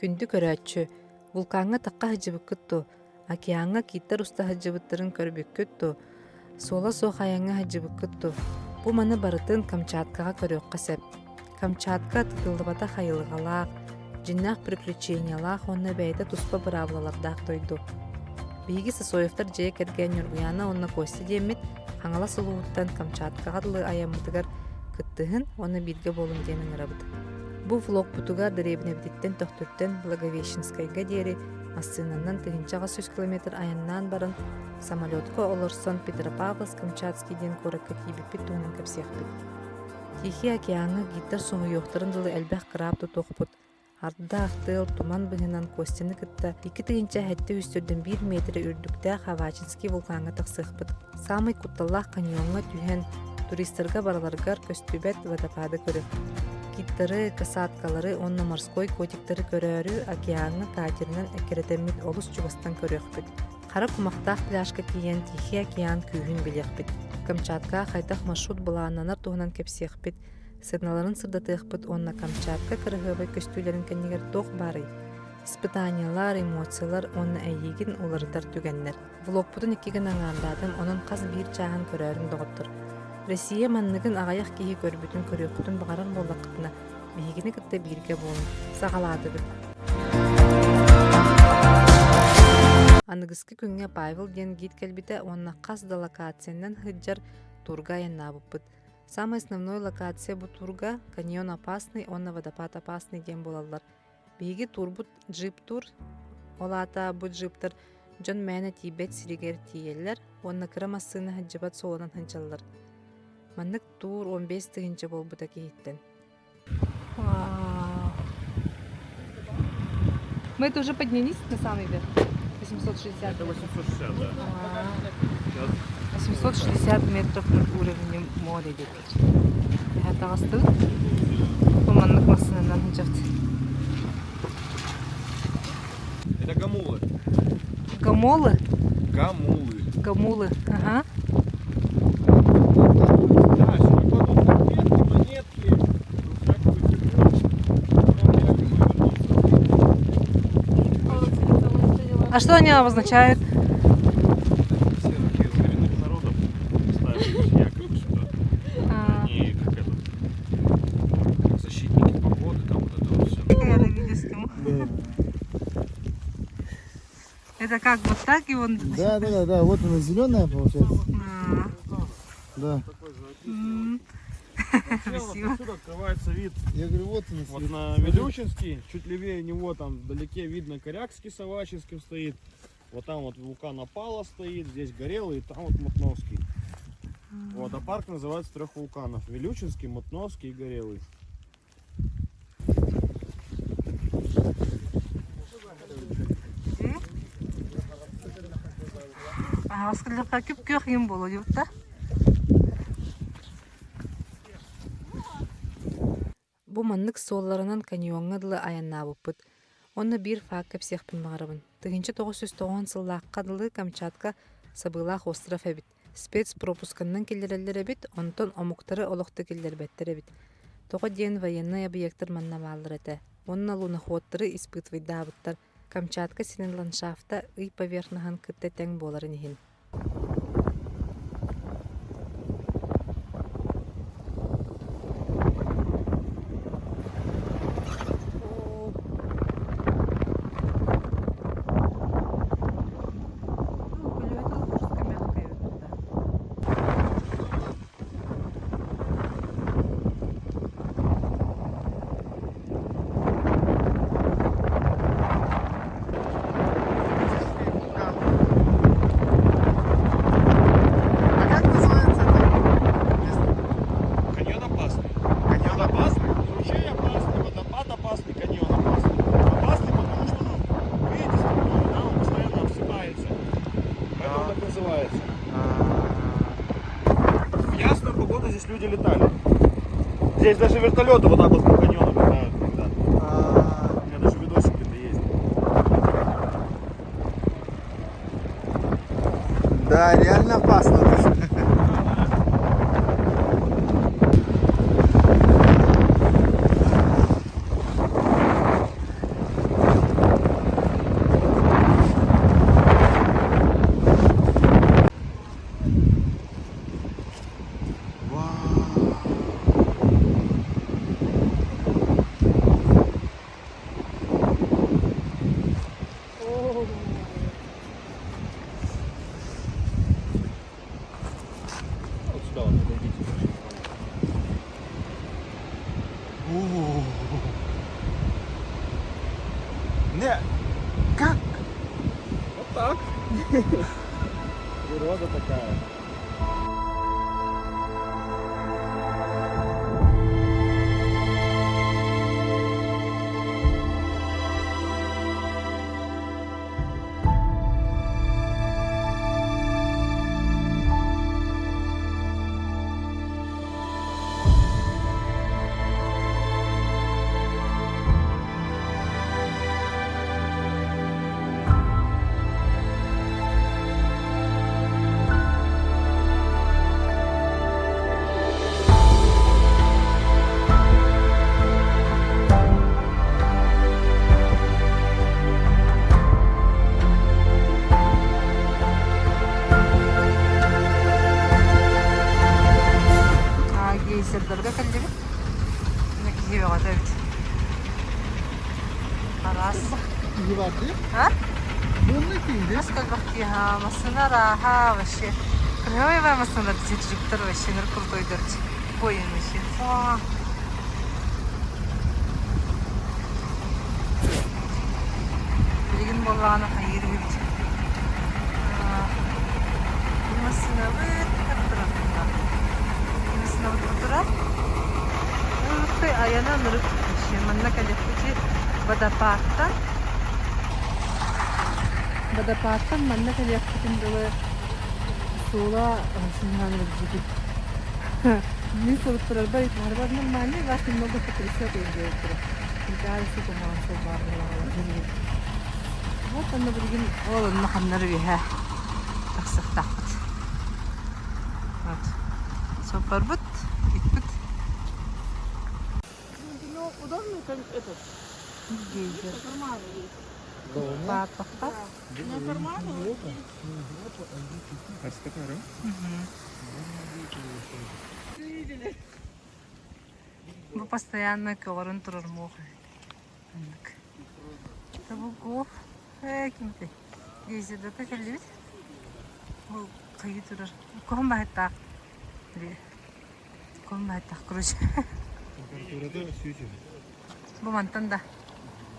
Күндү көрөөччү, вулкаҥҥа тахха сылдьыбыккыт дуо, океаҥҥа кииттэр уста сылдьыбыттарын көрбүккүт дуо, суола суох айаҥҥа сылдьыбыккыт дуо? Бу маны барытын Камчаткаҕа көрүөххэ сөп. Камчатка тытыллыбатах айылҕалаах, дьиҥнээх приключениялаах уонна бэйэтэ туспа быраабылалардаах дойду. Биһиги Сосоевтар дьиэ кэргэн Ньургуйаана уонна Костя диэммит Хаҥалас улууһуттан Камчаткаҕа дылы айаммытыгар кыттыһын уонна бииргэ буолуҥ диэн ыҥырабыт. Бу влогпутугар дэриэбинэбититтэн Төхтүртэн Благовещенскайга диэри массыынанан 1800 километр айаннаан баран самолетка олорсон Петропавловск-Камчатский диэн куоракка тиийбиппит туһунан кэпсиэхпит. Тихий океаҥҥа гидтэр соһуйуохтарын дылы элбэх краб тутуохпут, Ардах, тыал, туман быһыынан Костяны кытта 2701 миэтэрэ үрдүктээх Авачинский вулкаҥҥа тахсыахпыт. Саамай кутталлаах каньоҥҥа түһэн, туристарга барыларыгар көстүбэт водопады көрүөхпүт. Киттары, касаткалары уонна морской котиктары көрөөрү океаҥҥа катерынан эккирэтэммит олус чугастан көрүөхпүт. Хара кумахтаах пляжка тиийэн Тихий океан күүһүн билиэхпит. Камчаткаҕа хайдах маршрут былааннанар туһунан кэпсиэхпит, сыаналарын сырдатыахпыт уонна Камчатка кыраһыабай көстүүлэрин кэннигэр туох баарый? Испытаниелар, эмоциялар уонна эйиигин уларытар түгэннэр. Влогпутун икки гына аҥаардаатым, онон хас биир чааһын көрөөрүҥ доҕоттор. Россия манныгын аҕыйах киһи көрбүтүн көрүөххүтүн баҕарар буоллаххытына, биһигини кытта бииргэ буолуҥ. Саҕалаатыбыт. Аныгыскы күҥҥэ Павел диэн гид кэлбитэ уонна хас да локациянан сылдьар турга айаннаабыппыт. Самый основной локация бу турга каньон опасный уонна водопад опасный диэн буолаллар. Биһиги турбут джип-тур, ол аата бу джиптар дьон мээнэ тиийбэт сиригэр тиийэллэр уонна кыра массыына сылдьыбат суолунан сылдьаллар. Маннык туур 15 тыһыынча буолбута киһиттэн. Мы это уже поднялись на самый верх? 860. Это 860, да. 860 метров над уровнем моря диэтилэр. Эһэ таҕыстыбыт. Бу маннык массыынанан сылдьабыт. Это гамулы. Гамолы? Гамулы. Гамулы, ага. Да, сюда кладут конфетки, монетки, всякую фигню. Потом якобы вернутся. А что они обозначают? Все такие из коренных народов ставят якобы сюда. А. Они как этот, как защитники погоды, там вот это вот все. Я на видео сниму. Это как, вот так и он? Да, да, да, да, вот она зеленая получается. А, Да. м. Красиво. Отсюда открывается вид Я говорю, вот она вот свет. на Вилючинский, чуть левее него там вдалеке видно Корякский с Авачинским стоит. Вот там вот вулкан Опала стоит, здесь Горелый, и там вот Мутновский. Вот, а парк называется трех вулканов. Вилючинский, Мутновский и Горелый. Аһаҕас күп-күөх иҥин буолуо диэбит да. Бу маннык суолларынан каньоҥҥа дылы айаннаабыппыт. Онно биир факт кэпсиэхпин баҕарабын. 1990 сыллаахха дылы Камчатка сабыылаах остров эбит. Спецпропусканнан киллэрэллэр эбит, онтон омуктары олох да киллэрбэттэр эбит. Тоҕо диэн военнай объектар манна бааллар этэ. Уонна луноходтары испытывайдаабыттар. Камчатка сирин ландшафта ый поверхноһын кытта тэҥ буоларын иһин. А как называется это место? Каньон опасный. Каньон опасный, ручей опасный, водопад опасный, каньон опасный. Опасный, потому что, ну, видите структуру, да, он постоянно обсыпается. Поэтому так называется. В ясную погоду здесь люди летали. Здесь даже вертолеты вот так вот по каньону летают иногда. А, У меня даже видосик где-то есть. Да, реально опасно. Не, как? Вот так. Природа такая. Гейзердэргэ кэллибит. Киһи бөҕөтө эбит. Араас. Киһи бар дии. А? Буоннай киһи дии. Мас кэлбэх киһи массыына арааһа вообще. Красивая массыына джиптер вообще ныр крутойдар. Ой, вообще. Билигин буоллаҕына хайыыр үһүбүт. Массыынабыт турар Массыынабыт турар. Ырыкты айана ынырык вообще. Манна кэлэппити водопадтан Водопадтан манна кэлиэхпитин дылы суола сыһыан ырдьыгыт. Мин суруттарарбар итаарбар нормальный вас немного потрясет диэбиттэрэ. Итаары кумаҕан суол баар буолаҕа. Вот онно билигин ол онно ханнар үөһэ тахсыахтаахпыт. Вот. Суоппарбыт, иппит. Ну, удобно как этот. Гейзер. Карманы есть. Папахта. На карманы вот Бу постоянно көҕөрөн турар муох. Оннук. Табугов. Ээ, кимтэй? Гейзердата кэллибит. Ол хайыы турар. Куһун баһыттаах. Куһун баһыттаах, короче. Температурата сүүс Бу мантан да.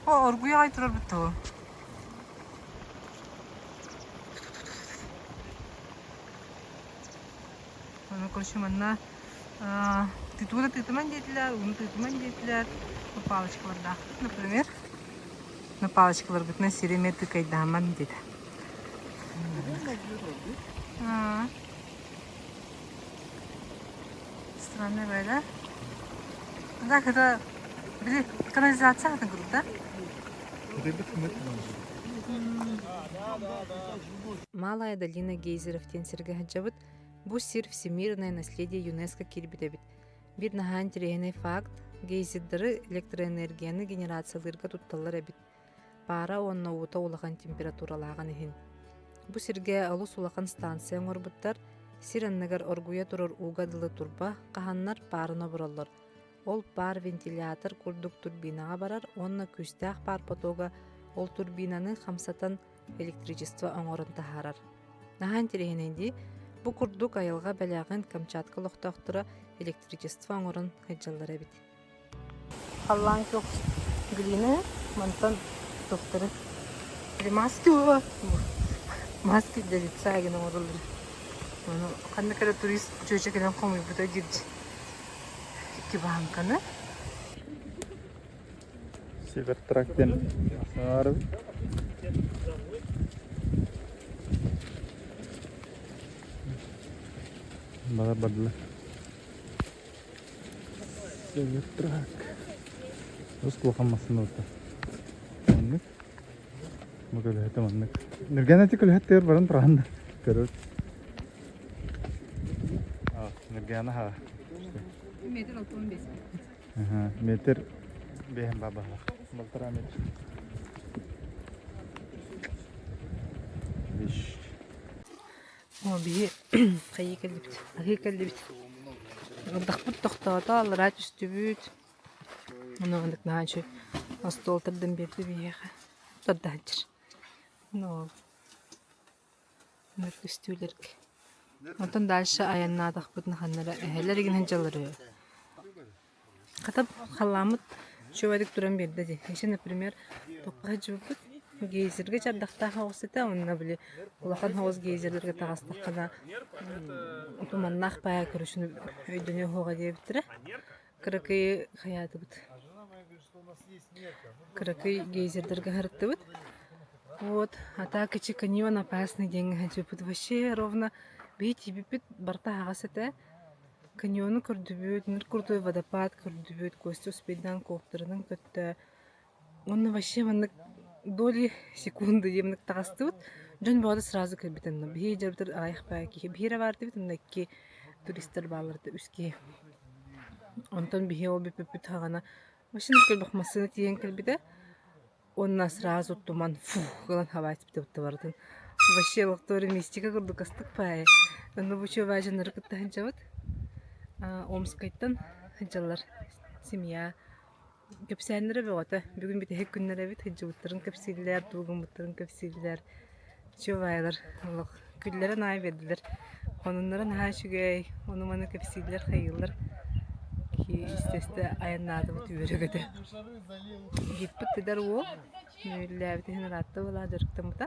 О, оргуй аҕай турарбыт туһу. Ону короче манна тытууна тыытыман диэтилэр, ууну тыытыман диэтилэр. Бу палочкалардаахпыт, например. На палочкаларбытынан сири эмиэ тыкайдааман диэтэ. Странно да? Так это били канализация атын курдук да? Малая долина гейзеров диэн сиргэ сылдьабыт. Бу сир всемирное наследие ЮНЕСКО киирбит эбит. Биир наһаа интэриэһинэй факт, гейзердары электроэнергияны генерациялыырга тутталлар эбит. Паара уонна уута улахан температуралааҕын иһин. Бу сиргэ олус улахан станция оҥорбуттар, сир анныгар оргуйа турар ууга дылы турба хаһаннар паарын обороллор. Ол паар вентилятор курдук турбинаҕа барар уонна күүстээх паар потога ол турбинаны хамсатан электричество оҥорон таһаарар. Наһаа интэриэһинэй дии, бу курдук айылҕа бэлэҕин Камчатка олохтоохторо электричество оҥорон сылдьаллар эбит. Халлаан күөх глина мантан туохтары маски маски для лица гына оҥороллор. Ону ханнык эрэ турист чүөчэ кэлэн хомуйбута диир икки бааҥканы. Севертрак диэн саарыбыт. Бала бардылар. Севертрак. Ус кулахан массыына отта. Маннык. Бу көлөһөтө маннык. Нүргэн эти көлөһөт баран туран да көрөр. Нүргэн аха. Метр 65. Метр бэһэн бабаһах. Полтора метр. Биш. О, биһи хайыы кэллибит, аһыы кэллибит. Ардахпыт тохтоото, аллараа түстүбүт. Ону ыннык наһаа үчүгэй остуол тардан биэрдэ биһиэхэ. Тардаһыччыр. Ну, ынырык үстүүлэргэ. Онтон дальше айаннаатахпытына ханна эрэ эһэлэр игин сылдьаллар үһү. Хата халлааммыт Үчүгэйдик туран биэрдэ дии. Ити, например, туохха сылдьыбыппыт гейзергэ чардахтаах оҕус этэ уонна били улахан оҕус гейзерлэргэ таҕыстаххына туманнаах баайа көрүшүн өйдөнүө суоҕа диэбиттэрэ. Кыракый хайаатыбыт. Кыракый гейзердэргэ сырыттыбыт. Вот, а так ичи каньон опасный диэҥҥэ сылдьыбыппыт. Вообще ровно биһи тиийбиппит барыта аһаҕас этэ. Каньону көрдүбүт, ныр крутой водопад көрдүбүт, Костя успейдаан коптерынан көттө. Уонна вообще маннык доли секунды диэмник таҕыстыбыт. Дьон бөҕөтө сразу кэлбит онно. Биһиги дьарбытыр аҕыйах баайы киһи. Биһиги эрэ баардыбыт, онно икки туристар бааллар үс киһи. Онтон биһиги ол бүппүппүт хаҕана вообще элбэх массыына тиийэн кэлбитэ. Уонна сразу туман фух гынан хабааччыбыта барытын. Вообще лохтору мистика курдук астык баайы. Онно бу чуобаажаннары кытта сылдьабыт. Омскайтан сылдьаллар семья. Кэпсээннэрэ бөҕөтө. Бүгүн бүтэһик күннэрэ эбит. Сылдьыбыттарын кэпсииллэр, тугу гыммыттарын кэпсииллэр. Чуобаайалар олох күллэрэ наһаа биэрдилэр. Хонуннара наһаа үчүгэй. Ону-маны кэпсииллэр, хайыыллар. Киһи истэ-истэ айаннаатыбыт үөрэ-көтө. Гиппит эдэр уол Мүллээбит иһин ыраатта буолаа дьарыктаммыта.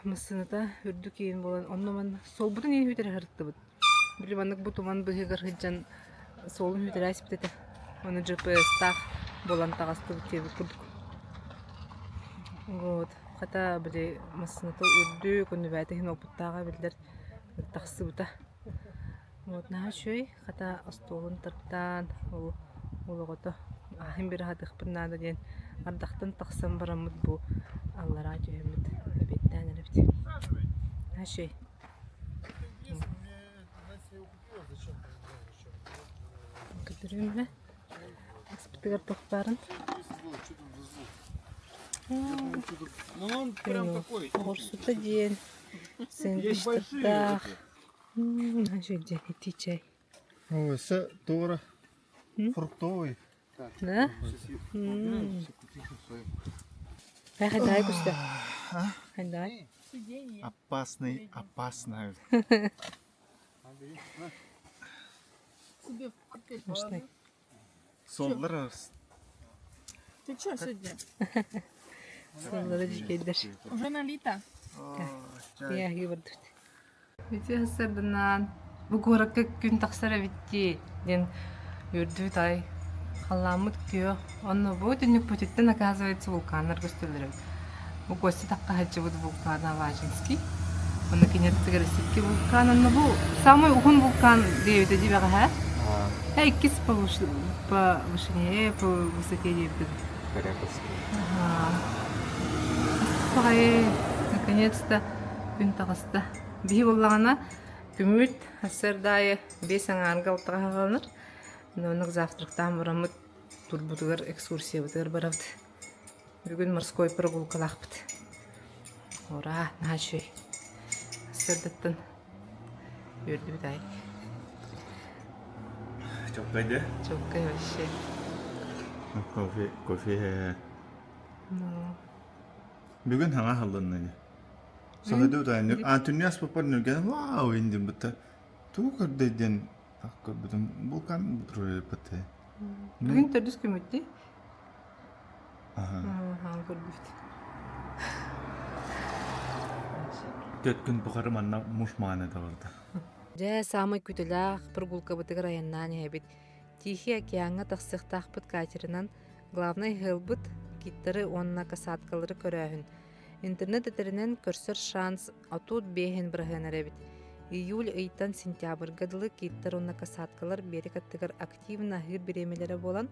Массыыната үрдүк иин буолан онно манна суолбутун иин үтэрэ сырыттыбыт. Били маннык бу туман быыһыгар сылдьан суолун үтэрэ испит этэ. Ону GPS-таах буолан таҕыстыбыт диэбит курдук. Вот. Хата били массыыната үрдүк, оннубээтэ иһин опыттааҕа биллэр тахсыбыта. Вот наһаа үчүгэй, хата остуолун тартаан, ол ол оҕото аһын биэрэ сатыахпын наада диэн ардахтан тахсан бараммыт бу аллараа түһэммит эбиэттээн эрэбит. Наһаа үчүгэй. Көрдөрүөм эрэ. Аспытыгар туох баарын. Ну он прям такой. Оҕурсута диэн сэндвичтардаах. Ити чай. Өссө туора фруктовый. Да? Хайдай куста. Хайдай. Опасный, опасный. Смешной. Соллар Ты что сегодня? Соллары дьикейдер. Уже налито? Яһи бардыбыт. Ити сарданаан бу куоракка күн тахсар эбит дии диэн үөрдүбүт аҕай. Халлааммыт күөх. Онно бу түннүкпүтүттэн оказывается вулканнар көстөллөр эбит. Бу Костя тахха сылдьыбыт вулкана Авачинский. Онно кини аттыгар икки вулкан. Онно бу самый уһун вулкан диэбитэ дии бэҕэһээ. Э, иккис по по вышине, по высоте диэбитэ. Коряковский. Ага. Баҕайы, наконец-то күн таҕыста. Биһи буоллаҕына күммүт сарсыарда аайы биэс аҥаарга алтаҕа саҕаланар. Оннук завтрактаан бараммыт турбутугар экскурсиябытыгар барабыт. Бүгүн морской прогулкалаахпыт. Ура, наһаа үчүгэй. Сарсыардаттан үөрдүбүт аай. Чоккай да? Чоккай вообще. Кофе, кофе. Ну, Бүгүн хаҥа аһыллынна дии. Соһуйду утаайын. А түннү аспыппар нүргэн вау индим бытта. Тугу көрдөй диэн көрбүтүм булкан бытты. Бүгүн төрдүс күммүт дии. Аха. Хаҥа көрбүт. Төрт күн тухары манна муж мааны табарда. Дьэ, саамай күтүлээх прогулкабытыгар айаннаан иһэбит. Тихий океаҥҥа тахсыахтаахпыт катерынан главнай ыһыалбыт киттары уонна касаткалары көрөөһүн. Интернет этэринэн көрсөр шанс 35 бырыһыан эрэ эбит. Июль ыйтан сентябрьга дылы киттар уонна касаткалар биэрэк аттыгар активно аһыыр бириэмэлэрэ буолан,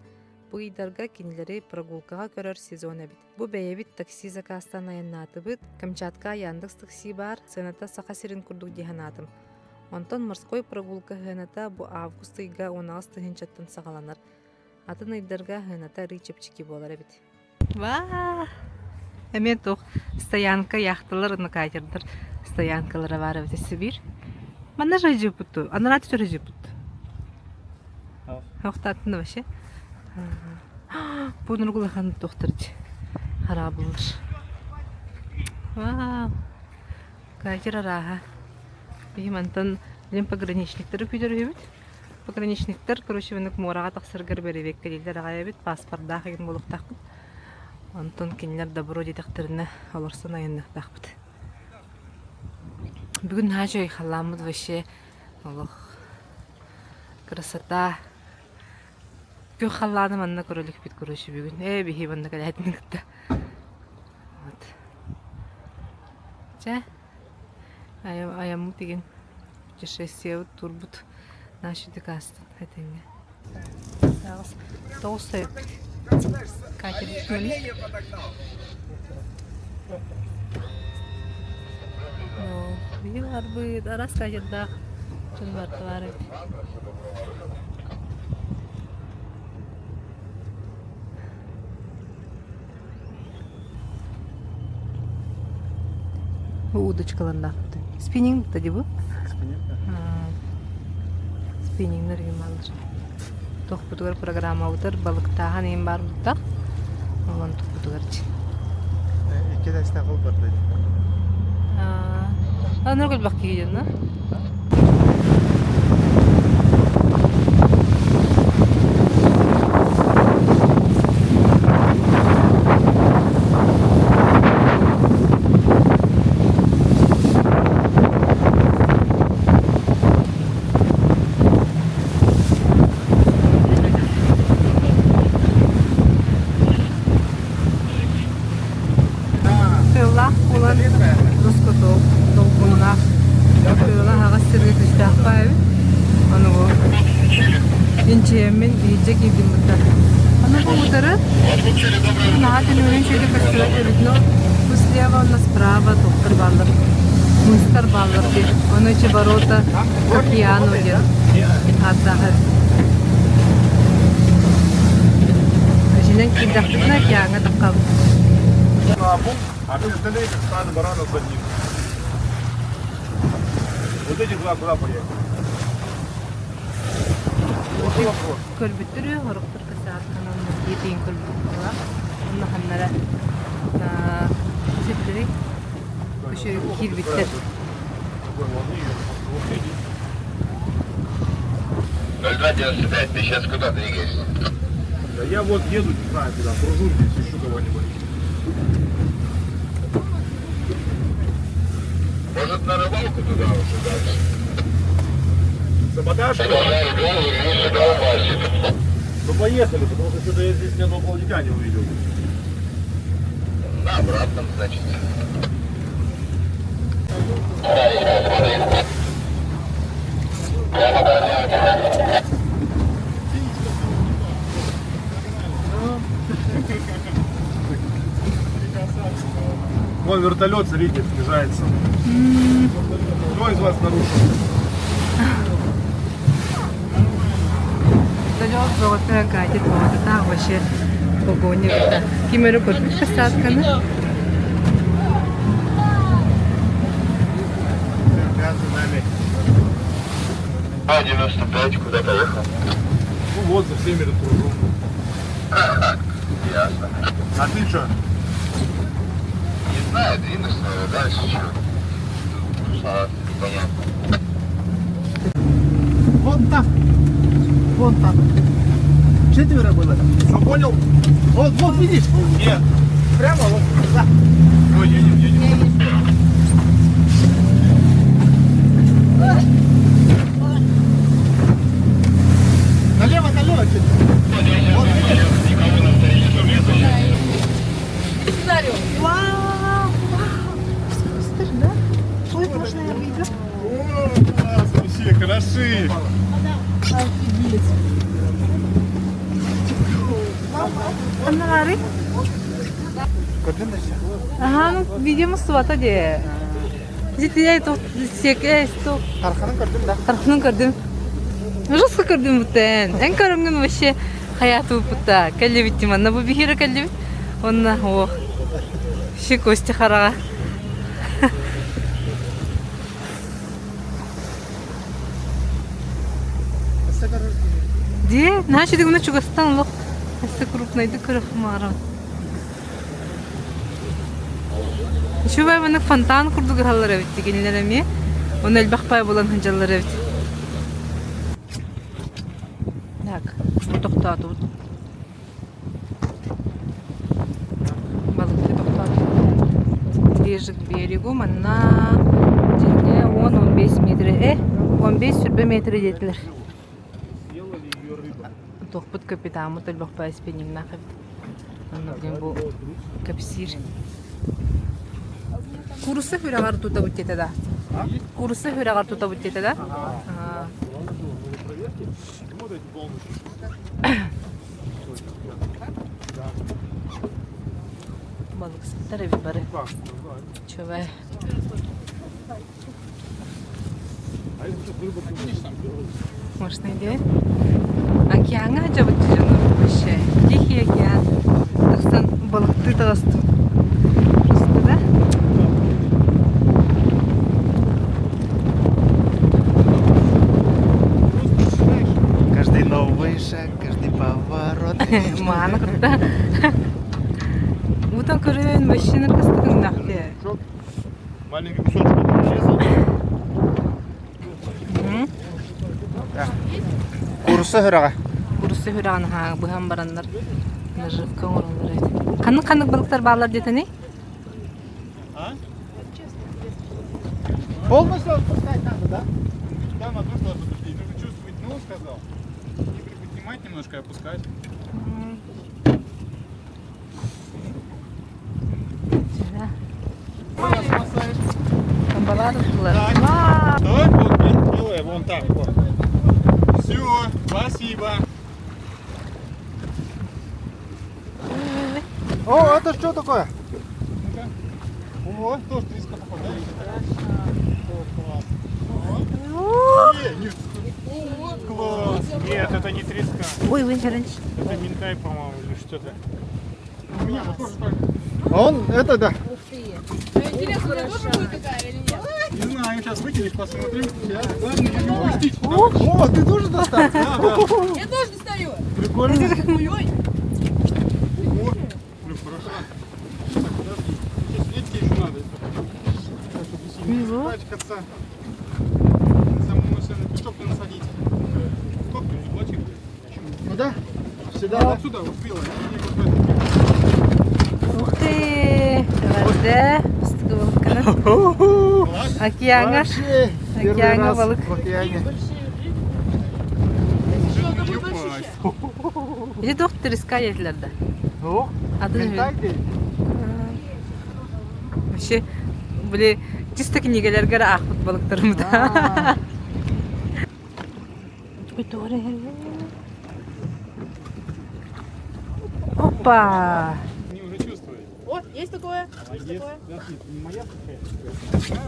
бу ыйдарга кинилэри прогулкаҕа көрөр сезон эбит. Бу бэйэбит такси заказтаан айаннаатыбыт. Камчатка Яндекс такси баар, сыаната Саха сирин курдук дии санаатым. Онтон морской прогулка сыаната бу август ыйга 18 тыһыынчаттан саҕаланар. Атын ыйдарга сыаната арыый чэпчэки буолар эбит. Ваа! Эмиэ туох стоянка яхталар уонна катердар стоянкалара баар эбит Сибиир. Манна жайдьыппыт анараа түтөр жайдьыппыт. Охтаатын вообще. Бу нургулахан туохтар хараабыллар. Вау! Катер арааһа. Биһи мантан Лен пограничниктары күүтэр үһүбүт. Пограничниктар, короче, маннык муораҕа тахсаргар бэрэбиэркэлииллэр аҕай эбит, паспордаах игин буолуохтаахпыт. Онтон кинилэр добро диэтэхтэринэ олорсон айанныахтаахпыт. Бүгүн наһаа үчүгэй халлааммыт вообще олох красота. Күөх халлааны манна көрө иликпит короче бүгүн. Ээ биһи манна кэлээтин кытта. Вот. Чэ, айаммыт игин путешествиебыт турбут наши декастын этэҥҥэ. Тоҕус сойуппут. Катя бүккүлү. Биһи барбыт, араас катердаах дьон барыта баар эбит. Бу удочкалардаахпыт. Спиннинг да дии бу? Спиннинг да. Спиннингнэр игин бааллар. Туохпутугар программабытыгар балыктааһын иһин баар буттах. Ол онтукпутугар чи. Икки тэстэх ылбат дии. Аныр көлбөх киһи дьонно. Тыыллаах буолан Рускотоп долгуннаах тыала аһаҕас сиргэ түстээх баайбыт. Ону инчиэммин иһирдьэ киирдим бытта. Ону бу утары наһаа түнүгүнэн үчүгэйдик көстүбэт эбит, но бу слева уонна справа туохтар бааллар, мустар бааллар диэн. Ону эти ворота к океану диэн ааттаах эбит. Итинэн киирдэхпитинэ океаҥҥа таххабыт. А ты остальные как стадо баранов за ним. Вот эти два куда поехали? Көрбүттэр үө, сорохтор касаатканан тиийин көрбүт буолла. Онно ханнара сирдэри киирбиттэр. 0295, ты сейчас куда двигаешься? Да я вот еду, не знаю куда, кружу здесь, ищу кого-нибудь. Может, на рыбалку туда уже дальше? Саботаж? Продолжай голову, Миша колбасит. Ну поехали, потому что что-то я здесь ни одного плавника не увидел. На обратном, значит. Вон вертолет, смотрите, снижается. Кто из вас нарушил? Вертолет золотая катит, вот это вообще погоня. Ким эрэ көрбүт посадканы. за нами. А-95, куда поехал? Ну вот, за всеми тут кружу. Ясно. А ты что? Не знаю, двинусь, наверное, дальше что. Тут непонятно. Вон там. Вон там. Четверо было. Все понял? Вот, вот, видишь? Нет. Прямо вот. Да. Все, едем, едем. Налево, налево чуть. Вот, видишь? Вау, вау. Скустер, да? Ой, можно я выйду? О, класс, вообще, хороши. Офигеть. Аннары? Көрдүн да Ага, ну, видимо, субата де. Жития то секе сто. Тарханын көрдүм да. Тарханын көрдүм. Жестко көрдүм бутен. Эн көрүнгүн вообще хаяту бутта. Кэллибит манна бу бихире кэллибит. Онна ох. Ши кости хараға. Дии, наһаа үчүгэй чугастан олох өссө крупнайдык көрөх маара. Үчүгэй маннык фонтан курдук ыһаллар эбит кинилэр эмиэ. Оны элбэх пай булан сылдьаллар эбит. тохтоотубут. Балыкты тохтоотубут. Ближе к берегу манна дьиҥэ 10-15 метр э 15-20 метр диэтилэр. Туохпут капитаммыт өлбөхпө спиннингнаах эбит. Онно диэн бу кэпсиир. Курса хүрэҕэр тутабыт диэтэ да. Курса хүрэҕэр тутабыт диэтэ да. Балыксыттар эбит бары. Чувай. Можно идея? Океаҥҥа сылдьабыт дьону вообще. Тихий океан. Тахсан балыктыы таҕыстым. Просто да? Каждый новый шаг, каждый поворот. Мааны кытта. Уутан көрөн вообще ныркыстыгыннахты. Маленький кусочек отрезал. Курса хүрэҕэ. Курса хүрэҕин аһаа быһан бараннар наживка оҥороллор эбит. Ханнык ханнык балыктар бааллар диэтэний? Полностью отпускать надо, да? Да, на то, что подожди. Нужно чувствовать дно, сказал. И приподнимать немножко и опускать. Тамбалар туттулар. Стой, вот, белая, вон там. Вот. Все, спасибо. О, это что такое? О, тоже треска похожа, да? Класс. Нет, это не треска. Ой, вы раньше. Это минтай, по-моему, или что-то. У меня вот тоже так. А он, это да. Интересно, у меня тоже будет такая или нет? Не знаю, сейчас выкинешь, посмотрим. Сейчас. Главное, не упустить. О, ты тоже достал? Да, да. Я тоже достаю. Прикольно. Ой-ой. О, блин, хорошо. Так, подожди. Сейчас нитки еще надо. Так, чтобы не сильно не запачкаться. Самому себе на песок не насадить. Сколько ты заплатил? Почему? Ну да? Всегда, Вот да? сюда, вот белое. И вот в этот. Ух ты! Эҕэрдэ! Бастакы балыкканы. Океаҥҥа. Вообще, первый Океаҥҥа раз балык. в океане. Что, это будет большущая? Ити туох треска диэтилэр да. О, Атын минтай дей. Вообще, били, чисто кинигэлэргэ аахпыт балыктарым да. Опа! Не уже чувствует. О, есть такое? Есть Молодец. такое. Подожди, это не моя случайно?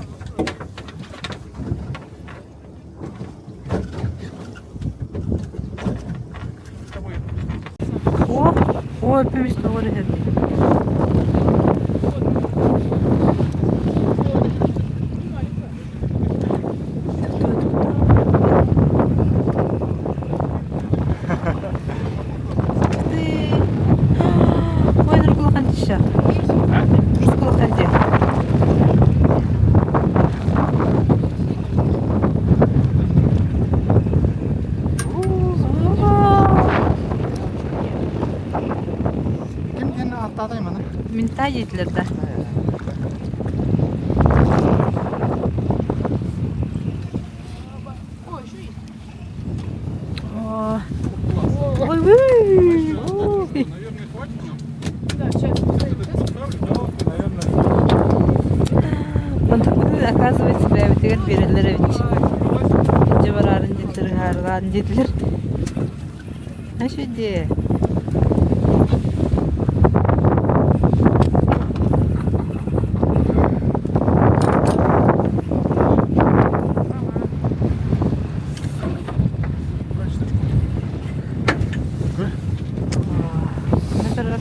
О, о, көмүс тоҕор Ой, Нургулахан тиша. Нургулахан де. Ким диэн ааттаатай маны? Минтай диэтилэр да. О, еще есть. О. Ой, ой. Наверное, хватит нам. Да, сейчас. Поставлю, да, наверное. Онтукпутун оказывается бэйэбитигэр биэрэллэр эбит. Дьэ бараарын диэтилэр, ыһаарылаан диэтилэр. Үчүгэй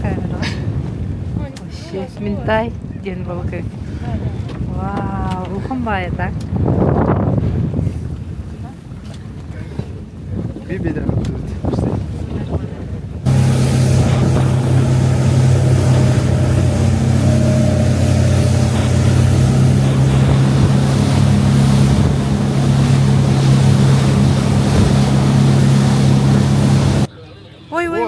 камера. Вообще, минтай диэн балык. Вау, улахан баайы так. Bir bedel attırdı. Ой, ой,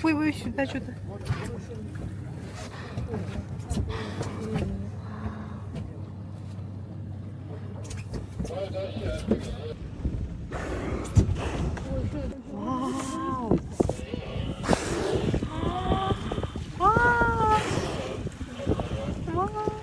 Ой, ой, сюда что-то. Вау! Вау! Вау!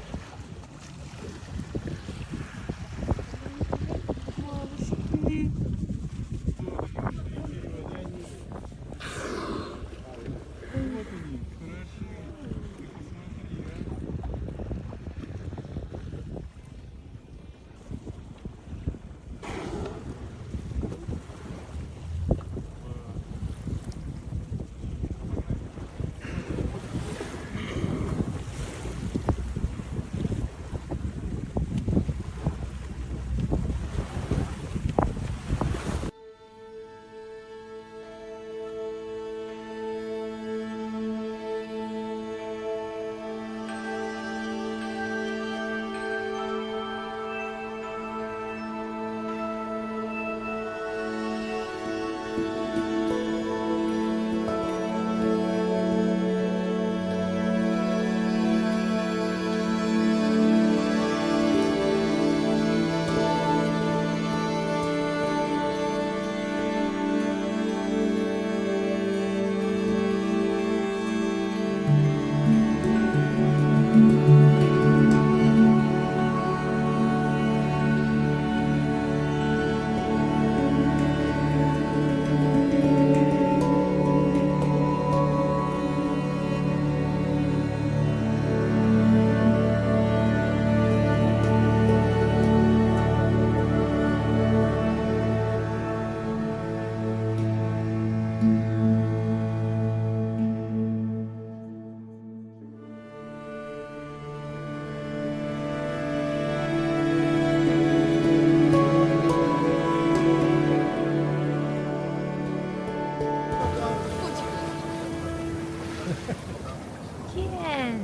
Киэн!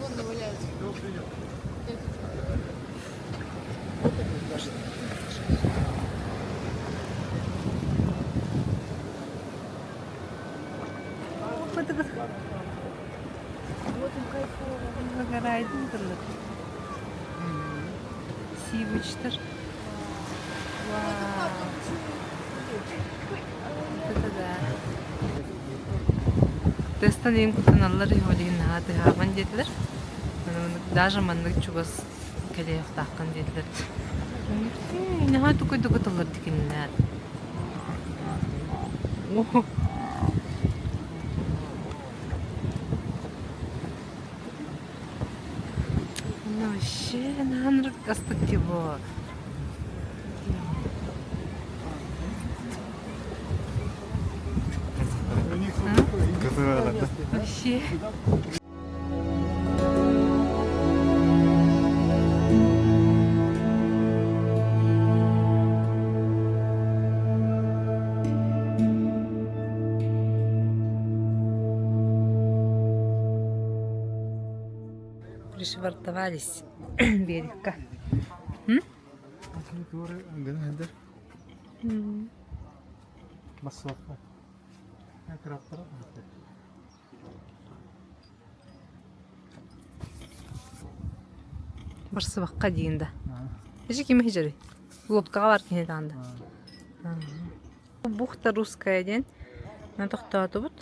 Вон валяются. Вот им кайфово. Выгорает Сивочтар. Вау. Вот это да. Тестан ең кутаналлар иһолигин наһаа тыһаабан диэтилэр. Даже маннык чугас кэлиэхтааххын диэтилэр. Наһаа тукуйдук ытыллар дикиннэр. Ну вообще наһаа астык тибо. Вообще. Пришвартовались берегка. Барсыбакка диин да. Эжи кими хижери? Лодкаҕа бар киһи даҕанда. Бухта русская диэн на тохтоотубут.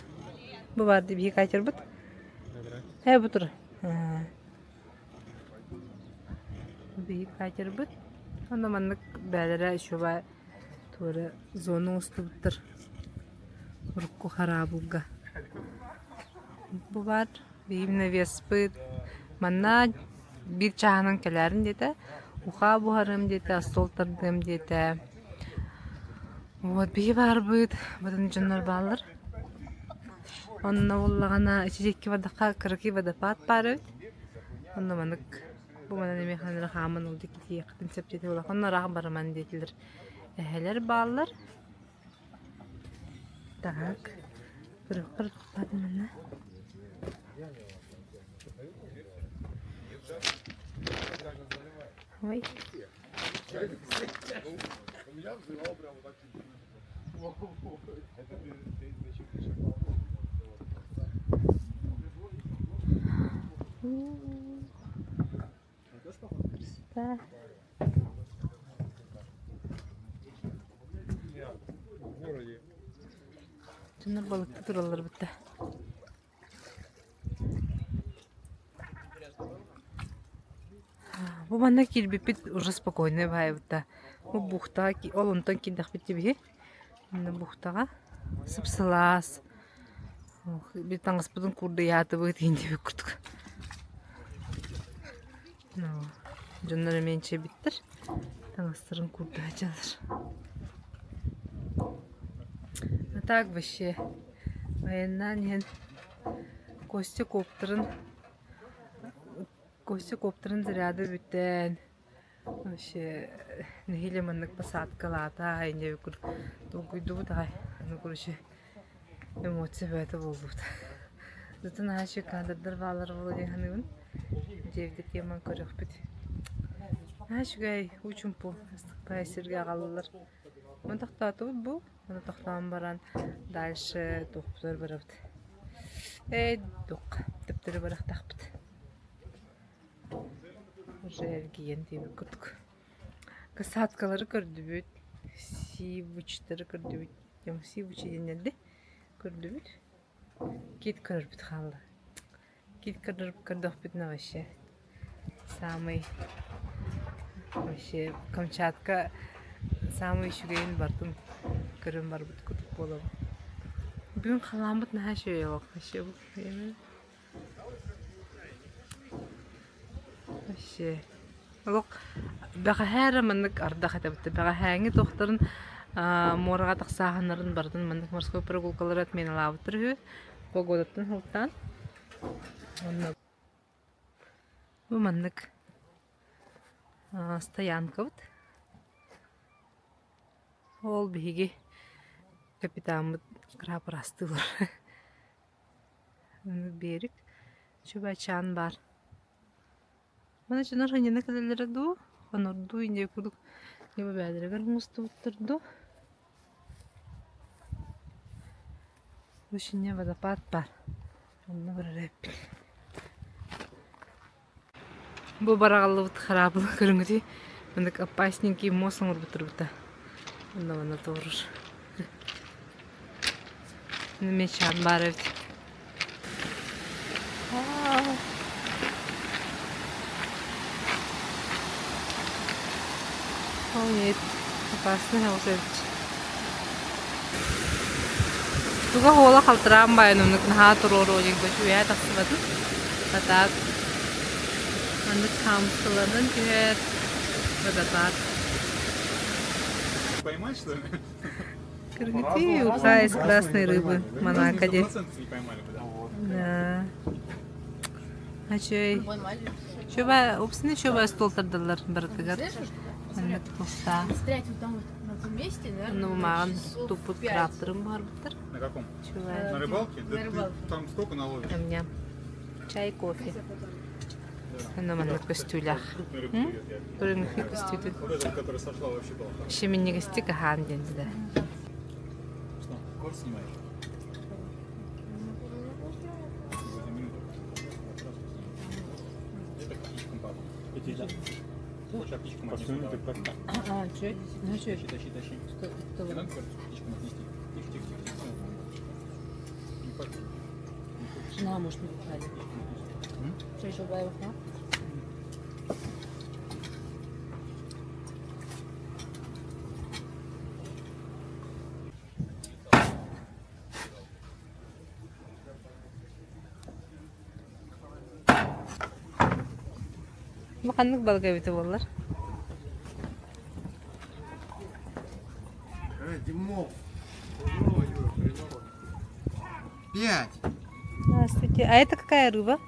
Бу бар биһи катербыт. Э бу тур. Биһи катербыт. Онно маннык бээлэрэ үчүгэй туора зона устубуттар. Урукку хараабылга. Бу баар биһи навеспыт. Манна биир чааһынан кэлээрин диэтэ. Ухаа буһарыам диэтэ, остуол тардыам диэтэ. Вот биһи баарбыт, батын дьоннор бааллар. Онно буоллаҕына ити диэки бардахха кыракый водопад баар эбит. Онно маннык бу манан эмиэ ханна хааман ол диэки тиийиэххитин сөп диэтэ улахан ыраах барыман диэтилэр. Эһэлэр бааллар. Так, көрүөххэ тохтоотум манна. Ой. Красота. Дьоннор балыкты тураллар бытта. Бу манна киирбиппит уже спокойно баайбыта. Бу бухтаҕа ол онтон киирдэхпит дии Манна бухтаҕа сып-сылаас Биир таҥаспытын куурдуйаатыбыт диэбит курдук. Дьоннор эмиэ инчэйбиттэр таҥастарын куурда сылдьаллар. А так вообще айаннаан иһэн Костя коптерын Костя коптерын заряда бүтэн вообще нэһиилэ маннык посадкалаата инньэ курдук долгуйдубут аҕай. Аны короче эмоция бөҕөтө буоллубут. Зато наһаа үчүгэй кадрдар бааллар буолуо дии саныыбын. Дьиэбит теман көрүөхпүт. Наһаа үчүгэй уу чуумпу астыктаах сиргэ аҕаллылар. Маны тохтоотубут бу. Маны тохтоон баран дальше туохпутугар барабыт. Ээ туох төптөрү барыахтаахпыт. Уже эргийэн диэбит курдук. Касаткалары көрдүбүт, сивучтары көрдүбүт. Сивучи диэннэрди көрдүбүт. Кит көрөрбүт хаалла. Кит көрдөхпүтүнэ вообще самый вообще Камчатка самый үчүгэйин бартын көрөн барбыт курдук буолабын. Бүгүн халааммыт наһаа үчүгэй олох вообще Вообще олох бэҕэһээ эрэ маннык ардах этэ бытта бэҕэһээҥҥи туохтарын муораҕа тахсааһыннарын барытын маннык морской прогулкалары отменалаабыттар үһү погодаттан сылтаан онно бу маннык стоянкабыт ол биһиги капитаммыт краб ыраастыылар Берег Чубачаан баар. Маны дьоннор ханньана кэлэллэрэ дуу, хонордуу инньэ курдук либо бэйэлэригэр оҥостубуттар дуу. Бу ичиннэ водопад баар. Онно барар эбиппит. Бу бараҕаллыбыт хараабыл көрүҥүтүй маннык опасненький мост оҥорбуттарбыта. Онно манна туруорар. Мечан баар эбит. О нет, опасный хаус эбит. Туга хуола халтыраан баайан оннук наһаа туруору диэн көчүүйэ тахсыбатын. А так маннык хаамыскаларынан түһэр водопад. Поймать, что ли? Кыргытыы уха из красной рыбы Монако диэн. Да. Ачай. Чуба, упсыны чуба стол тардаллар барытыгар. Маннык туста. Стрять вот там вот на том месте, наверное, Ну, маҕан часов туппут пять. крабтарым баарбыттар. На каком? Чувай. На рыбалке? Да На ты рыбалке. там столько наловишь. Ням-ням. Чай, кофе. Онно маннык көстүүлээх. Крупная рыба клюет, я видел. Көрүҥү көстүүтүн. Вот эта, которая сошла, вообще была хорошая. Шиминнигистик аһаан диэн да. Что, корт снимаешь? Это к птичкам, папа. Хочешь, а птичкам отнесу, давай. А, чё? Ну, чё? Тащи, тащи, тащи. Тебе надо корт птичкам отнести? Тихо, тихо, тихо, тихо. Не хочешь? На, может, не бухали. Что еще баев, а? Бу ханнык балык эбитэ буоллар? Димов. Пять. Здравствуйте. А это какая рыба?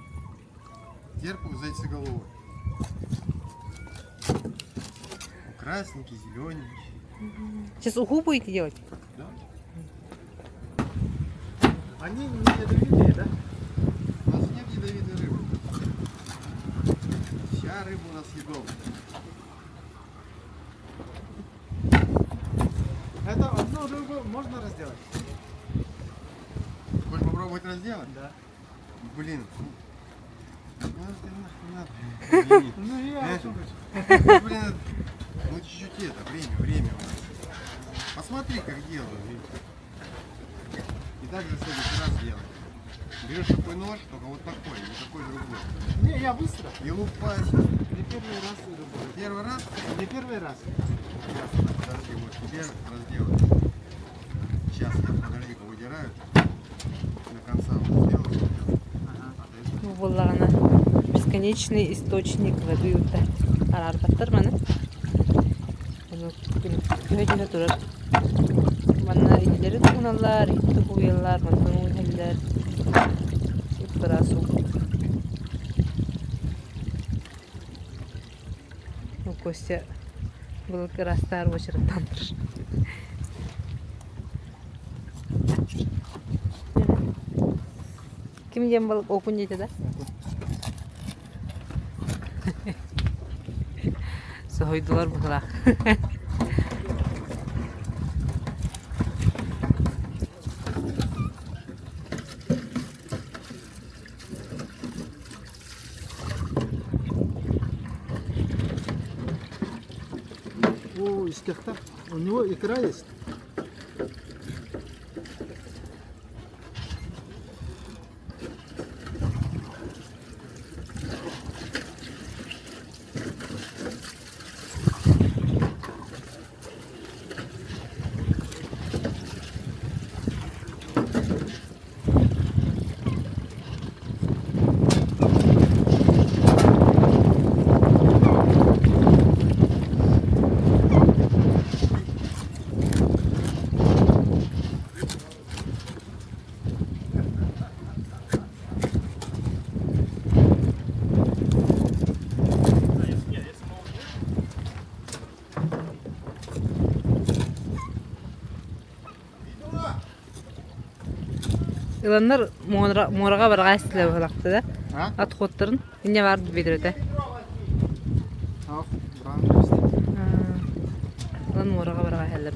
Терпух зайцеголовый. Красненький, зелененький. Сейчас уху будете делать? Да. Они не ядовитые, да? У нас нет ядовитой рыбы. Вся рыба у нас съедобная. Это одно Эту рыбу можно разделать? Хочешь попробовать разделать? Да. Блин. Ну, ты нахуй надо. Извини. Ну я Э? о чем хочу. Блин, ну чуть-чуть это, время, время у нас. Посмотри, как делаю. И так же в следующий раз делай. Берешь такой нож, только вот такой, не такой другой. Не, я быстро. И лупась. Не первый раз рыбу. Первый раз? Не первый раз. Сейчас, подожди, вот тебе разделаю. Сейчас я подожди, выдираю. До конца вот сделаю. Бу буоллаҕына бесконечный источник воды ыта араарбаттар маны. Ону түһэ-түһэ турар. Манна илиилэри тууналлар, иһити тууйаллар, мантан уу иһэллэр. Ыраас уу. Костя былыргы ыраастаар уочараттаан турар. Ким диэн балык окунь диэтэ да? Соһуйдулар быһыылаах. О, из кяхта. У него икра есть. Ыланнар муораҕа барҕаа истилэр быһалахты да А? отходтарын инньэ баар биэдэрэтэ. Ах, браво. Ылан муораҕа барҕаа иһэллэр.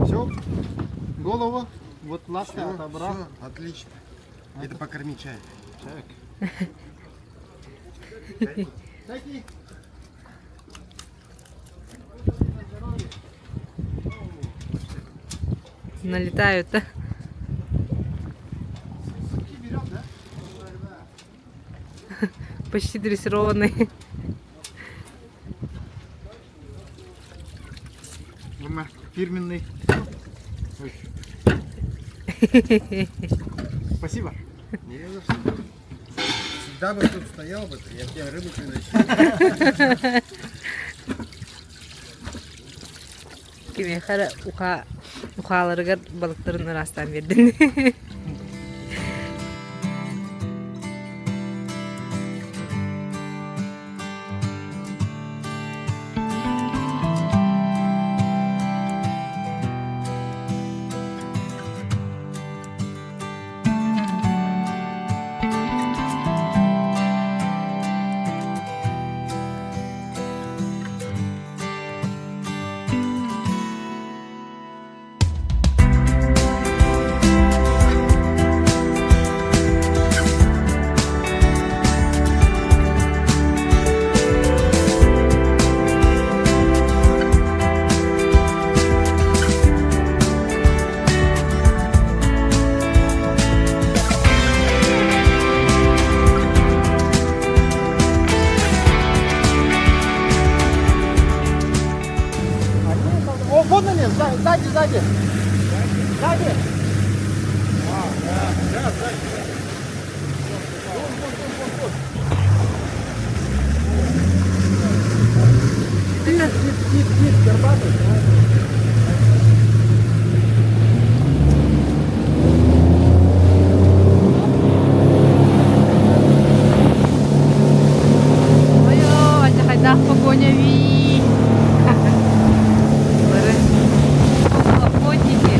Все. Голову. Вот ласты Всё, отобрал. всё, отлично. Это покорми чай. Чаек. Чайки. Налетают, да? Суки берем, да? Почти дрессированные. Лума, фирменный. Ой. Спасибо. Не за что. Всегда бы тут стоял бы, я тебе рыбу приносил. Кимиэхэ эрэ уха ухааларыгар балыктарын ыраастаан биэрдин. О, вон они, сзади, сзади. Сзади. Кит, кит, кит, кит, горбатый. Ой, хайдах погоня-ви! Бары охотники.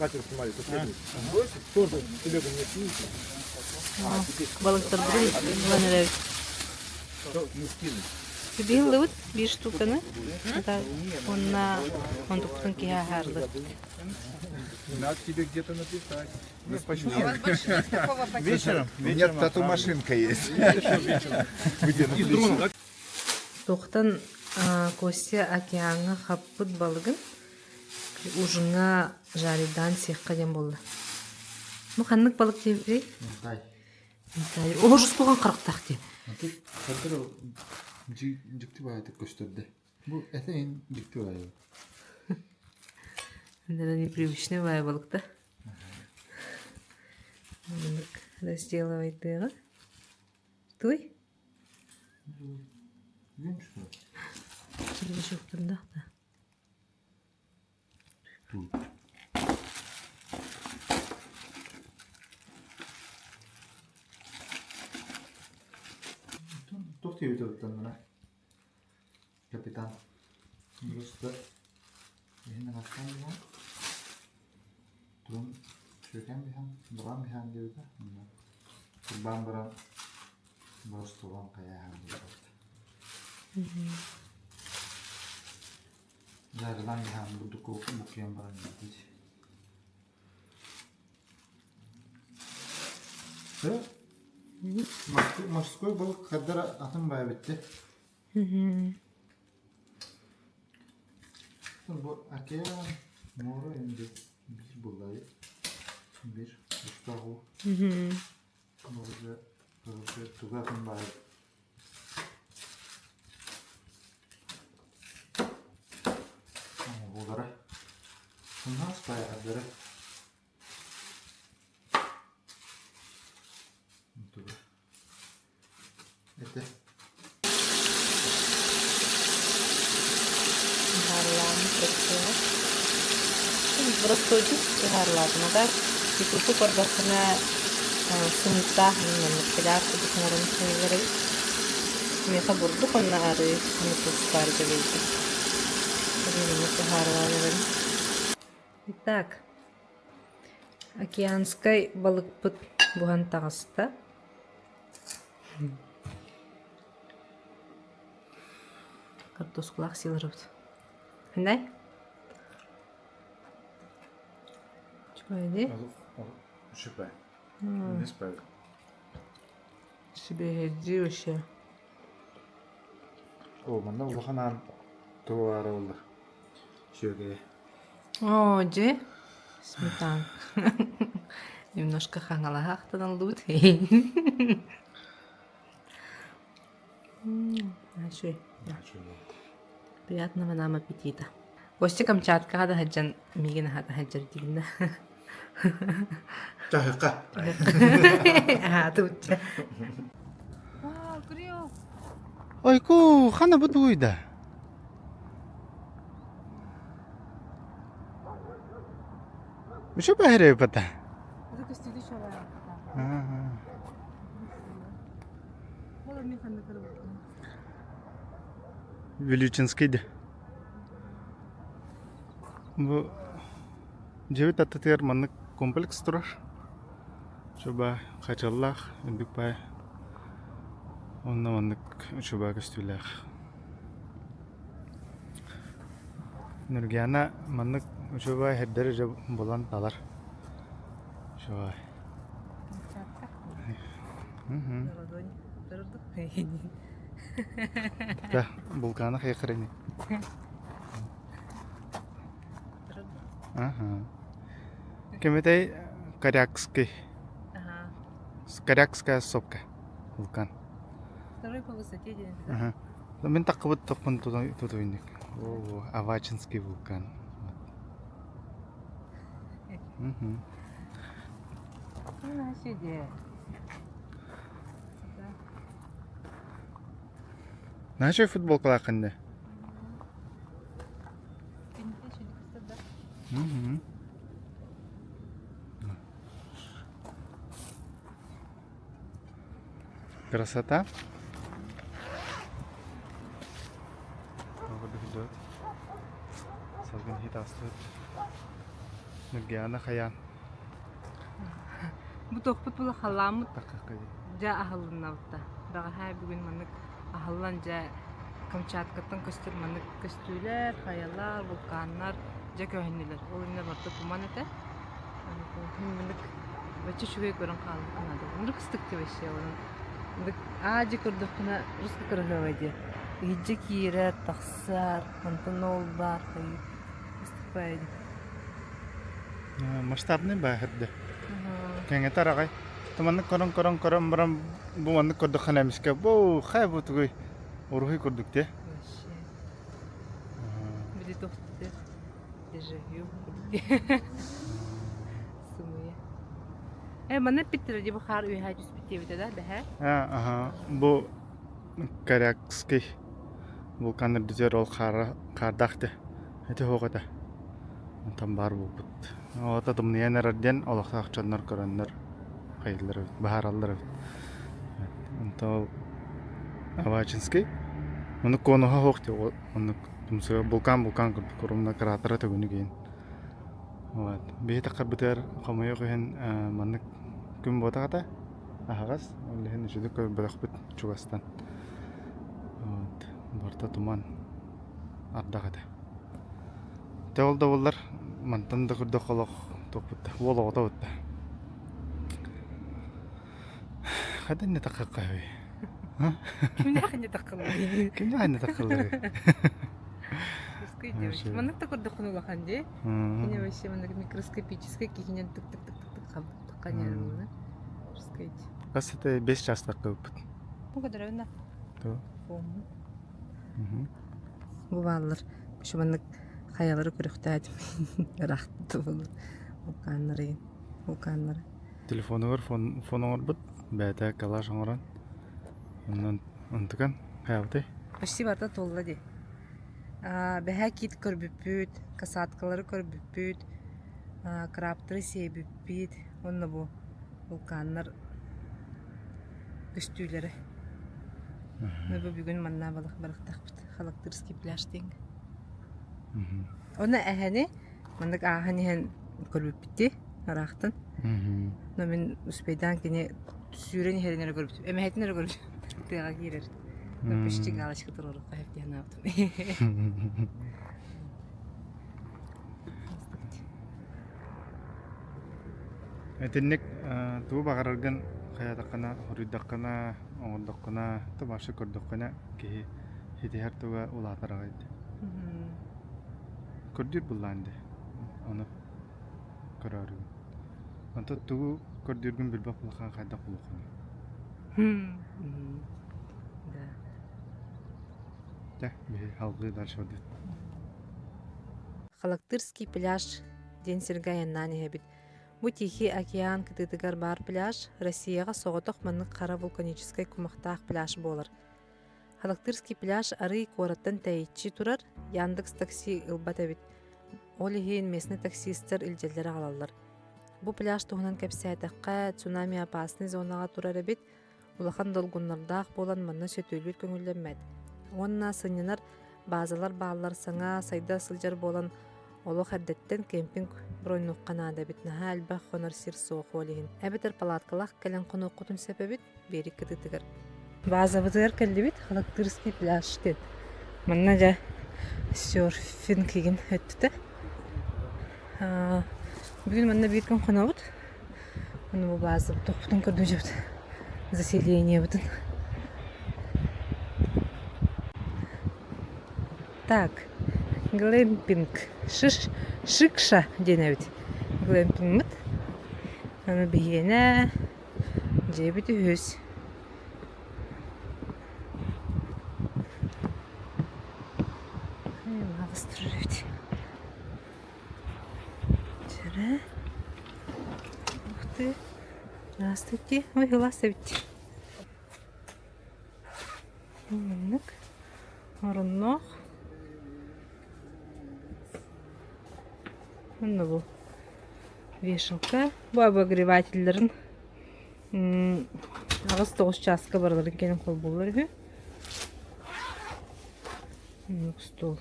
Катер снимали, последний. Тоже телегу мне скинете? Балыктарбытын ылан эрэбит. Биһиллибит биир штуканы. Уонна онтукпутун киһи аһаарлы. Надо тебе где-то написать. Вечером? У меня тату-машинка есть. Туохтан Костя океаҥҥа хаппыт балыгын ужиҥҥа жаридаан сиэххэ диэн буолла. Бу ханнык балык диэбитий? Минтай. Минтай. Олорус буолан харахтаах дии. Дьикти баайытык көстөрдө. Бу этэ дьикти баайы. Непривычный баай балык да. Маннык разделывайдыаҕа. Туй? Туох диэбит оттон Капитан. Просто иһин аҥастаан биһэн, тугун сүөкээн биһэн, бураан биһэн диэбитэ. Онно курбаан баран боростуолан хайааһан диэбит. Дьаарылаан биһэн бурдук буккуйан баран диэбит. Морской балык хардара атын баа эбит Бу океан, море инде биир буоллаҕай биир устаах уу. Море туга атын баайы оҥоһуулара сымнаҕас баайаҕардара туга Этэ. Ыһаарылааммыт көрсүөҕэ. Боростуойдук ыһаарылаатым. А так икки көрдөххүнэ сымыыттаах маннык пиляр курдук оҥорон сыһыылар эбит. Миэхэ бурдук уонна арыы уонна туус баар дьэбэйдик. Маннык ыһаарылаан эрэбин. Итак, океанскай балыкпыт буһан таҕыста. Картошкалаах силарыбыт. Хандай? Чүгэй Шипай. Не спали. Сибиэһэйдии вообще. О, манна улахан аан туга баара буолла. Сүөгэйэ. Оо, дьэ, сметанка. Немножко хаҥалаһаахтан ыллыбыт. Үчүгэй. Приятного нам аппетита. Костя Камчаткаҕа да сылдьан миигин аһата сылдьар диигин да. Таһыка. Аһаатыбычча. Ойку, хана бу тугуйда? Еще баһырыпата. Вилючинский да. Бу дьиэбит аттытыгар маннык комплекс турар. Чуба хачаллаах, үрдүк баай. Онно маннык чуба көстүүлээх. Нургиана маннык учуобай сирдэри дьэ булан талар. Учуобай. Да, булканы хайқырыны. Ага. Кеметей Корякский. Корякская сопка. Вулкан. Второй по высоте диэн. Ага. Мин таххыбыт тохпун тутуйник. О, Авачинский вулкан. Угу. Начал футболкалаах инде. Угу. Красота. Салгын хит астыт. Нургиана хайаан. Бу туохпут була халааммыт дьэ аһылыннабыта. Бэҕэһээ бүгүн маннык аһыллан дьэ Камчаткаттан көстөр маннык көстүүлэр, хайалар, вулканнар дьэ көһүннүлэр. Ол иннинэ барыта туман этэ. Маннык бачча үчүгэй көрөн хаалбыккын наада. Ынырык ыстык дии вообще онон ынырык аа-дьи көрдөххүнэ русский кыраһыабай диye. Иһирдьэ киирэр, тахсар, онтон ол баар хайыы ыстык баайы дии. Масштабный бааһырда. Кэҥэтэр аҕай. Маннык көрөн көрөн көрөн баран бу маннык көрдөххүнэ эмискэ бу хай бу тугуй уруһуй курдук дии. Вообще. Били тохтуте дежавю курдук Сымыйа. Э манна эппиттэрэ дии бу хаар үөһээ түспүт диэбитэ да бэһээ? Аха бу Корякский вулкан үрдүтүгэр ол хаара хаардаах дии. Ити суох этэ. Онтон баар буолбут. Оҕото тымныйан эрэр диэн олохтоох дьоннор көрөннөр хайыыллар эбит, баһаараллар эбит. Онтон ол Авачинский ону конуһа суох дии оннук тумсуга вулкан вулкан курдук ровно кратера төгүнүк иһин. Вот. Биһи таххарбытыгар хомойуох иһин маннык күн буотах этэ аһаҕас ол иһин үчүгэй көрбөтөхпүт чугастан. Вот. Барыта туман ардах этэ. Дьэ ол да буоллар мантан да көрдөххө олох туохпут да уол оҕото бутта. Хайда иннэ таххаххаһый? Кимнээх иннэ таххалларый? Кимнээх иннэ таххалларый? Русский девочка. Маннык да көрдөххүнэ улахан дии. Кини вообще маннык микроскопическай киһинэн тык-тык-тык-тык хам Русский. Хас это 5 часов кылбыт. Бу көдөрөбүн да. Бу бааллар Еще маннык хайалары көрүөхтээтим ыраахта вулканнары вулканнары Телефонугар фон, фон оҥорбут, бэйэтэ коллаж оҥорон, онон онтукан хайабытай? Почти барыта туолла дии. Бэһээ кит көрбүппүт, касаткалары көрбүппүт, крабтары сиэбиппит уонна бу вулканнар көстүүлэрэ. Бу бүгүн манна балык барыктахпыт Халактырский пляж диэҥҥэ. Онно эһэни маннык ааһан иһэн көрбүппүт ыраахтан. Но мин успейдаан кини сүүрэн иһэрин эрэ көрбүтүм. Эмэһэтин эрэ көрбүтүм. Тыаҕа киирэр. Почти галочка туруорукка сөп диэн анаабытым. Итинник тугу баҕараргын хайаатаххына, хоруйдаххына, оҥордоххуна, вообще көрдөххүнэ киһи ситиһэр туга улаатар аҕай дии. Көрдүүр былаан дии. Ону көрөөрүгүн. Онтон тугу көрдүүргүн билбэт улахан хайдах булуоххунуй? Да. Дьэ, биһи салгыы дальше барбыт. Халактырский пляж диэн сиргэ айаннаан иһэбит. Бу Тихий океан кытыытыгар баар пляж Россияҕа соҕотох маннык хара вулканическай кумахтаах пляж буолар. Халактырский пляж арыый куораттан тэйиччи турар Яндекс такси ылбат эбит. Ол иһин местный таксистар илдьэллэр аҕалаллар. Бу пляж туһунан кэпсээтэххэ, цунами опасный зонаҕа турар эбит, Улахан долгуннардаах буолан манна сөтүөлүүр көҥүллэммэт. Уонна сынньанар баазалар бааллар саҥа сайда сылдьар буолан олох эрдэттэн кемпинг броннуохха наада эбит наһаа элбэх хонор сир суох ол иһин. Эбэтэр палаткалаах кэлэн хонуоххутун сөп эбит биэрик кытыытыгар. Баазабытыгар кэллибит Халактырский пляж диэн. Манна дьэ серфинг игин өттүтэ. Бүгүн манна биир күн хонобут. Ону бу бааза тохпутун көрдүүбүт заселениебытын. Так, глэмпинг шиш шикша диэн эбит. Глэмпингмыт. Аны биһиэнэ дьиэбит үһүс. Аҕыс турар эбит. Вчера. Ух ты. Здравствуйте. Ой, здравствуйте. Маннык. Оронноох. Онно бу вешалка. Бу обогревателлэрин 8-9 чааска барыларын кэлин холбууллар үһү. Стол.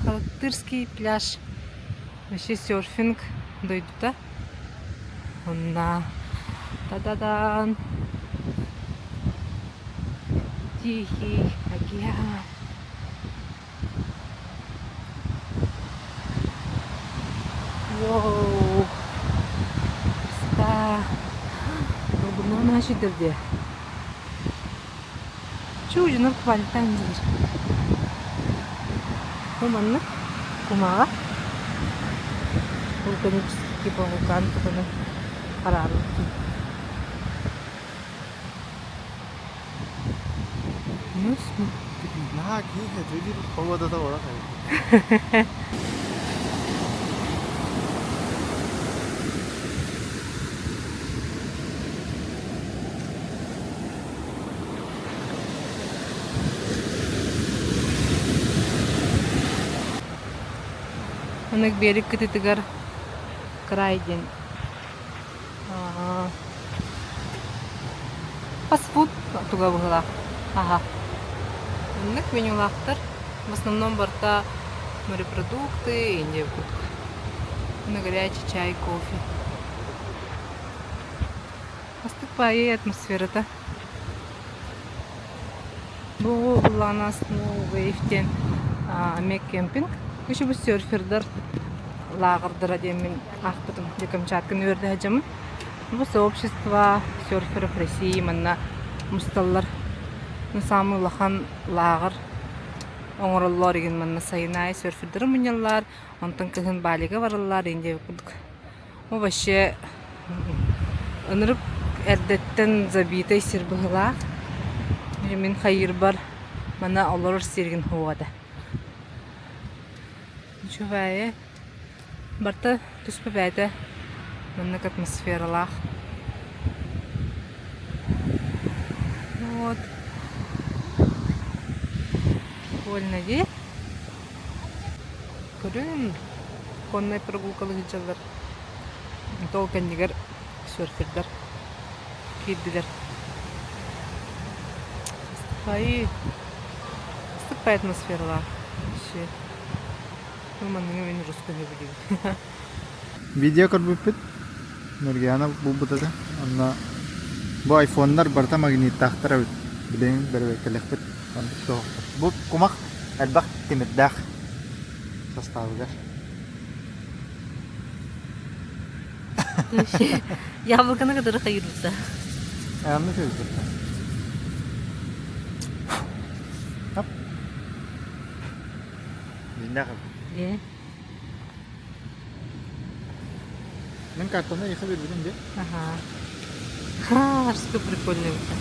Халактырский пляж. Вообще серфинг дойдута. Онна та-да-дан Тихий океан. Воу! Красота! Долгуннар наша дии. Чуучунар купальниктаан диир. Бу маннык кумаҕа вулканический типа вулкан тутаны хараарбыт дии. Ну, Наһаа киһи этигир погодата олох эбит. Маннык биэрик кытытыгар Край диэн фастфуд туга быһыылаах. Аһа. Маннык менюлаахтар. В основном барыта морепродукты, Индия курдук. Уонна горячий чай, кофе. Астык баайы атмосферата. Бу Лана Snow Wave диэн эмиэ кемпинг. Үчү бу серфердар лааҕырдара диэммин аахпытым. Дьэ Камчатканы үөрдэ сылдьаммын. Бу сообщество серферов России манна мусталлар. Самый улахан лааҕыр оҥороллор игин манна сайын аайы серфердары мунньаллар, онтон кыһын Балига бараллар Индия курдук. Бу вообще ынырык эрдэттэн забитай сир быһыылаах. Мин хайыырбар манна олорор сиргин суоҕа этэ. Үчүгэйэ. Барыта туспа бэйэтэ маннык атмосфералаах. Вот. Прикольно дии. Көрүҥ, коннай прогулкалыы сылдьаллар. Ол кэннигэр серфердар киирдилэр. Астыкпай, астыкпай атмосфералаах. Вообще. Ну, манныгы мин русскую билибин. Видео көрбүппүт. Нургиана булбут этэ. Онно бу айфоннар барыта магниттаахтар эбит. Билигин бэрэбиэркэлиэхпит. Бу кумах элбэх тимирдээх составыгар. Яблоканы кытары хайырбыта. Анны сөйбүттэ. Хоп. Дьиннээх Э? Мин картаны эйиэхэ биэрбитим дии. Ага. Ха, что прикольно это.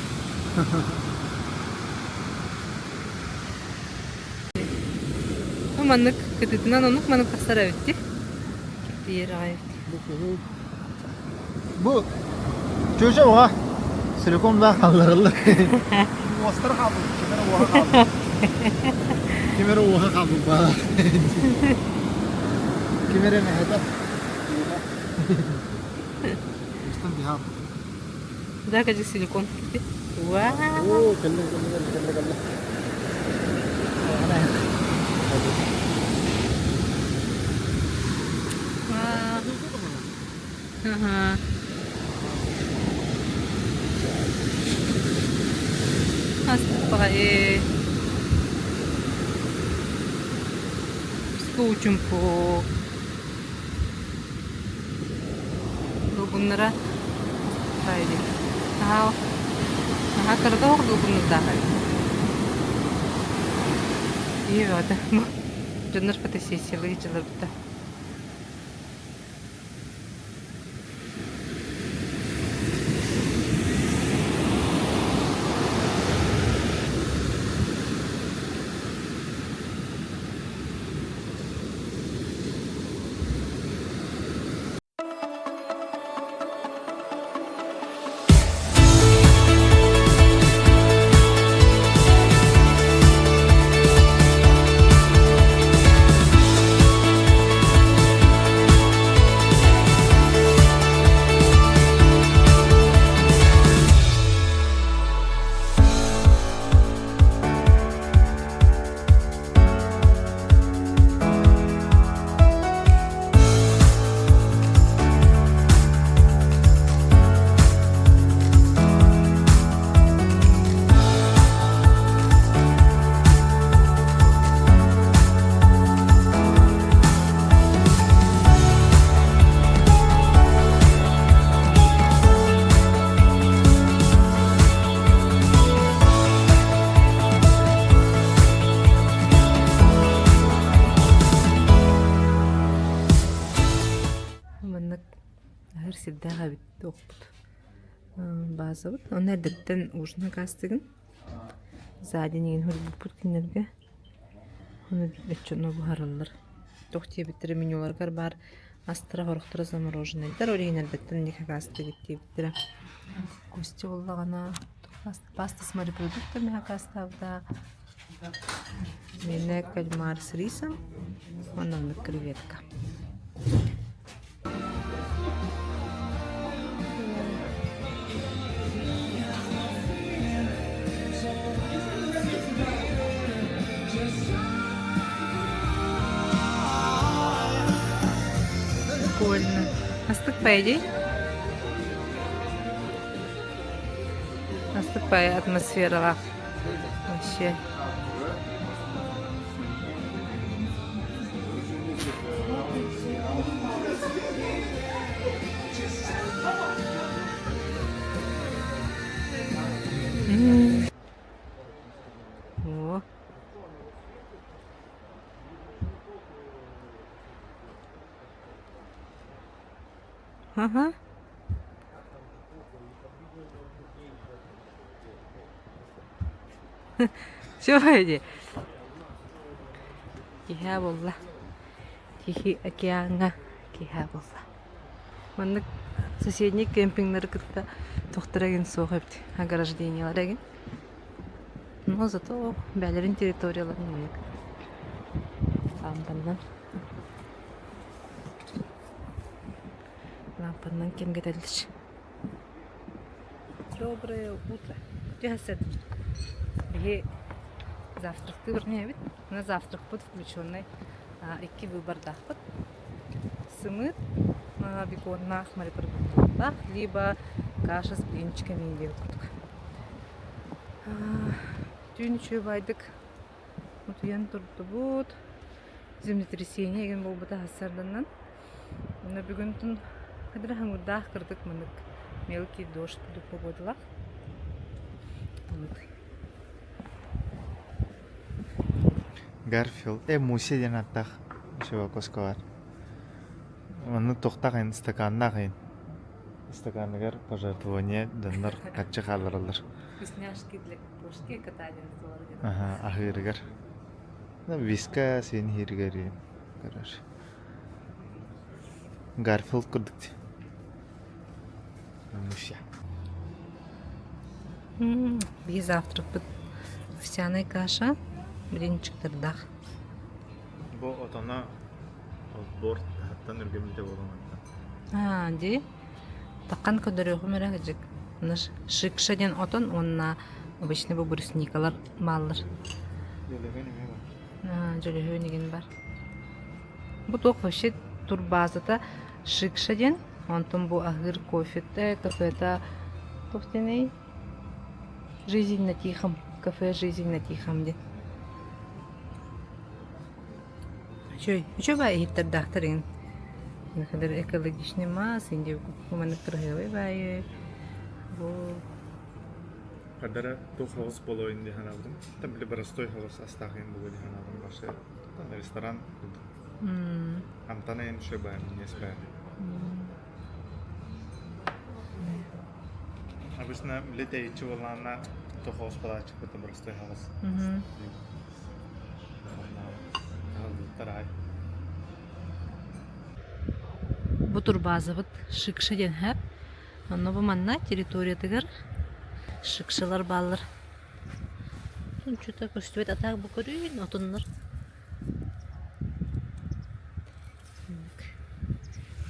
Бу маннык кытытынан оннук маннык тахсар эбит дии. Киэр аҕай эбит. Бу чүөчэ уха силикон да халларыллар. Уостар хаалбыт, кимэр уоха хаалбыт. Кимэр уоха хаалбыт баа. Кимэр эмэһэтэ. Устан биһаап. Да, кажи силикон. Вау! Оо, кэллэ, кэллэ, кэллэ, кэллэ, кэллэ. Вау! Ага. Астык Скучумпу. Долгуннара Наһаа наһаа кырата оһох долгуннардаах эбит. Киһи бөҕөтө. Дьоннор фотосессиялыы дьылларбыта. Аһыыр сирдээх эбит туохпут баазабыт. Онно эрдэттэн ужин акаастыгын. Сзади эйигин суруйбуппут кинилэргэ. Ону оччону буһараллар. Туох диэбиттэрэ менюларыгар баар астара сорохторо замороженнайдар, ол иһин эрдэттэн инник акаастыгыт диэбиттэрэ. Костя буоллаҕына паста с морепродуктами акаастаабыта. Миэнэ кальмар с рисом уонна оннук креветка. Прикольно. Астык поедей? Астык пай атмосфералаах. Вообще. О. Ага. Все дии. Киһээ буолла. Тихий океаҥҥа киһээ буолла. Маннык соседний кемпингнары кытта тохтор эгин суох эбит ограждениелар эгин. Но зато бээлэрин территорияларын маннык лампаннан лампаннан киэргэтэллэр. Доброе утро. Түһэсэт. Биһи завтрактыыр эбит. На завтракпыт включенный икки выбордаахпыт. Сымыыт беконнаах морепродукталаах, либо каша с блинчиками диэн курдук. Түүн үчүгэй баайдык утуйан турдубут. Землетрясение деген буолбута сарданан. Уонна бүгүн хадра хаҥырдаах кырдык мынык мелкий дождь курдук погодалаах. Гарфилд, Муся диэн ааттаах чувак баар. Онно туохтаах иһин стаканнаах иһин. Стаканыгар пожертвование дьоннор харчы хааллараллар. Вкусняшки для кошки кота Аха, аһыырыгар. Виска син иһиригэр короче. Гарфилд курдук Муся. Биһи завтракпыт овсяная каша, блинчиктардаах. Бу отоно борт таһыттан үргэммитэ буолан Аа, дии. Таккан көрдөрүөхүм эрэ кыдьык. Шикша диэн отон уонна обычный бу брусникалар бааллар. Дьөлөһүөн эмиэ бар. Дьөлөһүөн игин бар. Бу туох вообще турбаазата Шикша диэн, онтон бу аһыыр кофете, кафета туох диэний? Жизнь на тихом, кафе Жизнь на тихом диэн. Үчүгэй, үчүгэй иһиттэрдээхтэр игин. Например, экологичный мас, инде маннык кыраһыабай баайы. Бу Хадара туох хаҕыс буолуо дии санаабытым. Там били простой хаҕыс астаах иһин буолуо дии санаабытым. Вообще ресторан амтана иһин үчүгэй баайы, минньигэс баайы. Обычно били тэйиччи буоллаҕына туох хаҕыс буолааччыппыт простой хаҕыс. Бу турбаазабыт Шикша диэн һэп. Онно бу манна территориятыгар шикшалар бааллар. Что-то көстүбэт атаак бу көрүүн отуннар.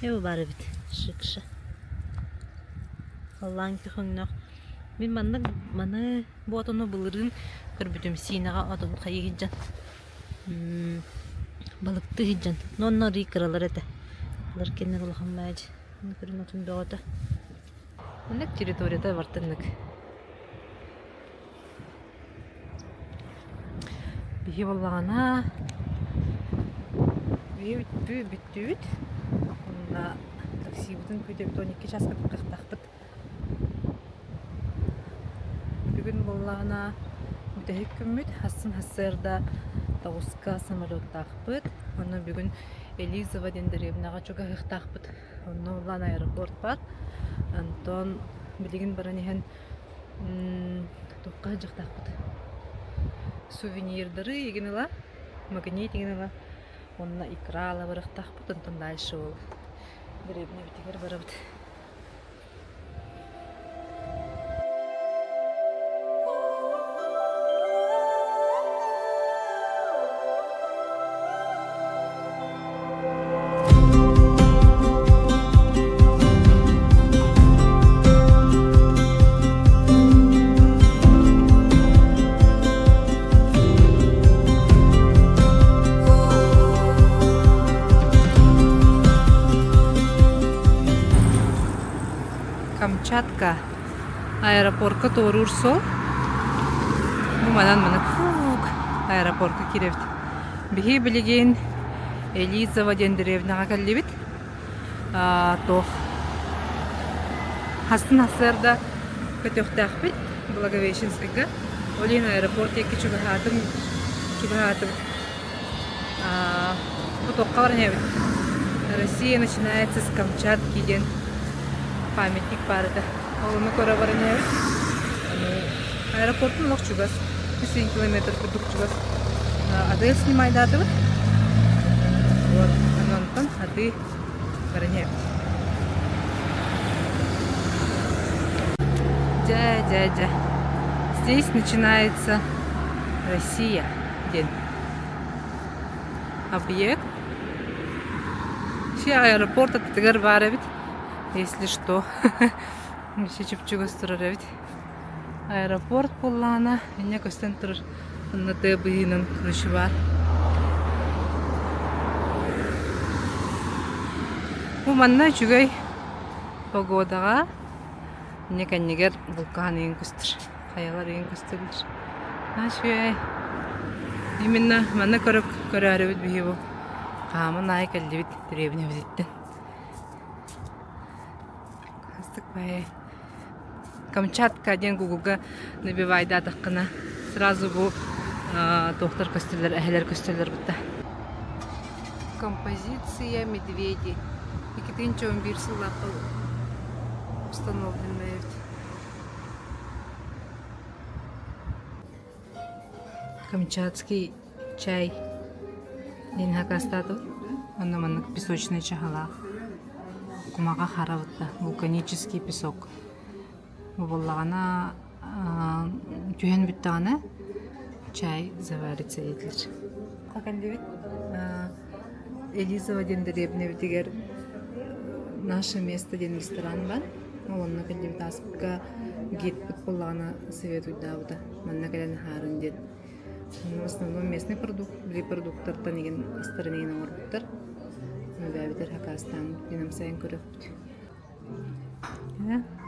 Эбэ баар эбит шикша. Халлаан күһүҥнэх. Мин маннык маны бу отону былырыын көрбүтүм Сиинэҕэ отон хайыы сылдьан балыктыы сылдьан. Но онно арыый кыралар этэ. Былыр кинилэр улахан баайдьы. Көрүн отун бөҕөтө. Маннык территорията бартыннык. Биһи буоллаҕына биһи бүттүбүт. Уонна таксибытын күүтэбит 12 чааска тахтахпыт. Бүгүн буоллаҕына бүтэһик күммүт. Хассын сарсыарда тоҕуска самолеттаахпыт. Онно бүгүн Элизово диэн дэриэбинэҕэ чугаһыахтаахпыт. Онно улаан аэропорт баар. Онтон билигин баран иһэн туохха сылдьыахтаахпыт? Сувенирдары игин ыла, магнит игин ыла уонна икра ыла барыахтаахпыт. Онтон дальше ол дэриэбинэбитигэр барабыт. Камчатка аэропорка туоруур суол. Бу манан маны фук аэропорка киирэбит. Биһи билигин Елизово диэн дэриэбинэҕэ кэллибит. Туох хастын сарсыарда көтүөхтээхпит Благовещенскайга. Ол иһин аэропорт диэки чугаһаатым чугаһаатыбыт. Бу туохха баран иһэбит? Россия начинается с Камчатки диэн памятник баар этэ. Ол ону көрө баран иһэбит. Аэропортун олох чугас, 3 километр курдук чугас. Адыы снимайдаатыбыт. Вот, онтон аты баран иһэбит. Дьэ, дьэ, дьэ. Здесь начинается Россия диэн объект. Вообще аэропорт аттыгар баар эбит, если что. Вообще чуп-чугас турар эбит. Аэропорт буоллаҕына, инньэ көстөн турар онно тыа быһыынан короче баар. Бу манна үчүгэй погодаҕа инньэ кэннигэр вулкан ыйын көстөр, хайалар ыйын көстөллөр. Үчүгэй. Именно манна көрө көрөөрүбүт биһи бу хааман аайы кэллибит дэриэбинэбититтэн. Камчатка диэн гуглга набивайдаатаххына сразу бу туохтар көстөллөр, эһэлэр көстөллөр бутта. Композиция медведи. 2011 сыллаахха установленная эбит. Камчатский чай диэн сакаастаатыбыт. Онно маннык песочный чаһылаах. Кумаҕа харабыт да вулканический песок. Бу буоллаҕына түһэн бүттэҕинэ чай заварится диэтилэр. Кэллибит. Елизово диэн дэриэбинэбитигэр «Наше место» диэн ресторан баар. Ол онно кэллибит ааспыкка гидпит буоллаҕына советуйдаабыта. Манна кэлэн аһаарын диэн. В основном местный продукт, били продуктартан игин астарын игин оҥорбуттар. Бэйэбитэр хакаастаан диэн амсайан көрүөхпүт.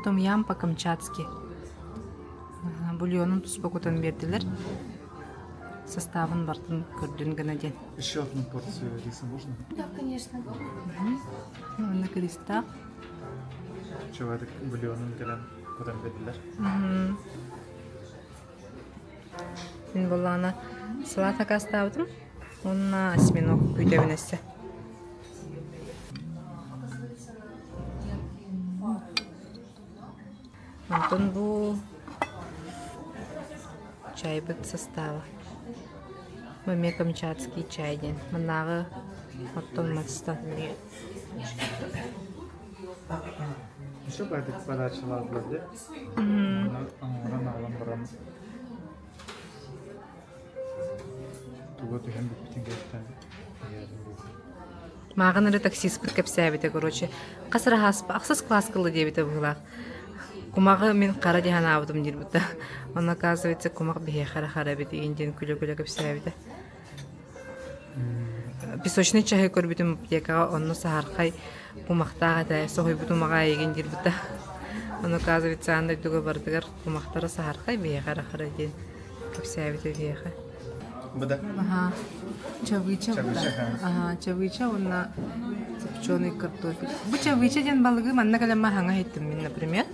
Том ям по-камчатски. Бульонун туспа кутан биэрдилэр. Составын бартын көрдүн гына диэн. Еще одну порцию риса можно? Да, конечно. Манна кристалл. Чувак бульонун кэлэн кутан биэрдилэр. Мин буоллаҕына салат сакаастаабытым уонна осьминог күүтэбин өссө. Онтон бу чайбыт состава. Бу эмиэ камчатский чай диэн. Маннааҕы оттон мастан. Еще байтик подачалаатылар дии. Оҥорон аҕалан баран туга түһэн бүппүтүн кэнниттэн Мааҕын эрэ таксиспыт кэпсээбитэ короче хас эрэ ахсыс класс кылла диэбитэ быһыылаах. Кумаҕы мин хара дии санаабытым диирбитэ. Онно оказывается кумах биһиэхэ эрэ хара эбит игин диэн күлэ-күлэ кэпсээбитэ. Песочный чаһы көрбүтүм аптекаҕа онно саһархай кумахтаах этэ соһуйбутум аҕай игин диирбитэ. Ону оказывается аан дойдуга барытыгар кумахтара саһархай биһиэхэ эрэ хара диэн кэпсээбитэ биһиэхэ. Быда. Аха. Чавыча. Чавыча, Аха, чавыча уонна запеченный картофель. Бу чавыча диэн балыгы манна кэлэн хаҥа иһиттим мин, например.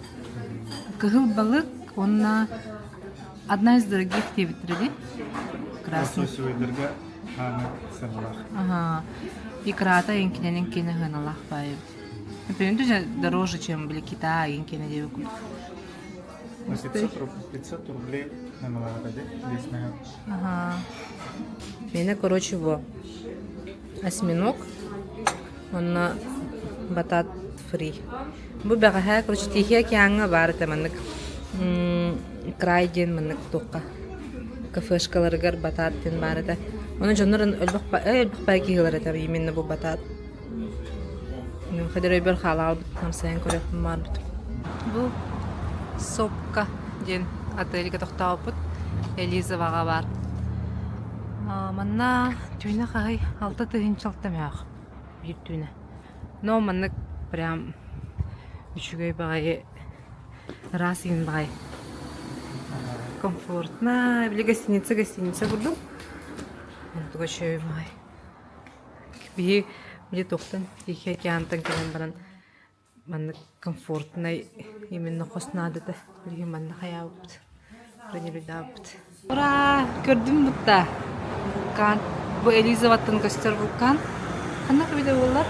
Кыһыл балык уонна одна из дорогих диэбиттэрэ дии. Красный. Лососевойдарга хаана сыаналаах. Аха. Икрата эҥкинэн эҥкинэ сыаналаах баайыбыт. Например, дороже, чем били Китай, киэнэ диэбит курдук. 500 рублей наналаата дии, 5 мөһө. Ага. Мене, короче, во. Осьминог. Онно батат фри. Бу бэҕэһээ, короче, Тихий океаҥҥа баар этэ маннык край диэн маннык туохха кафешкаларыгар батат диэн баар этэ. Ону дьоннор элбэх элбэх киһи ылар этэ именно бу батат. Хадыр өйбөр хаалаалбыт хамсайан көрүөхпүн баҕарбытым. Бу Сопка диэн отельга тохтообуппут. Элизоваҕа баар. Манна түүнэ хаһый 6 000 мөөх биир түүнэ. Но маннык прям үчүгэй баҕайы ыраас иһин баҕайы. Комфортно, били гостиница гостиница курдук. Онтуга үчүгэй баҕайы. Биһи били туохтан Тихий океантан кэлэн баран маннык комфортнай именно хос наадата билигин манна хайаабыппыт броневидаабыт. Ура! Көрдүм бутта вулкан. Бу Элизабеттан көстөр вулкан. Ханна эбитэ буоллар?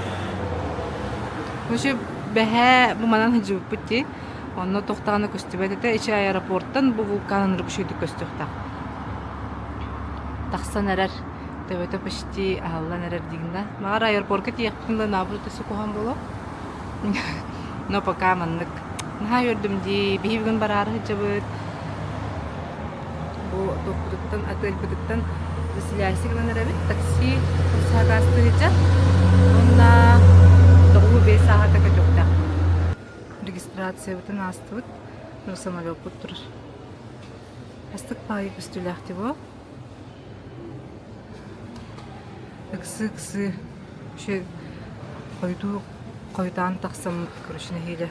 Вообще бэһээ бу манан сылдьыбыппыт дии. Онно туох даҕаны көстүбэт этэ. Ичи аэропорттан бу вулкан ынырык үчүгэйдик көстүөхтээх. Тахсан эрэр. Төбөтө почти аһыллан эрэр диигин да. Маҕар аэропорка тиийиэхпитин да наоборот өссө куһаҕан буолуо. Но пока маннык. Наһаа үөрдүм дии. Биһи бүгүн бараары сылдьабыт. Бу туохпутуттан, отельбытыттан выселяйся гынан эрэбит. Такси сакаастыы сылдьар. Уонна тоҕуу биэс сааһата көтүөхтээх. Регистрациябытын аастыбыт. Ну, самолеппут турар. Астык баайы көстүүлээх дии Ыксыы-ыксыы вообще хойутуу хойутаан тахсаммыт короче нэһиилэ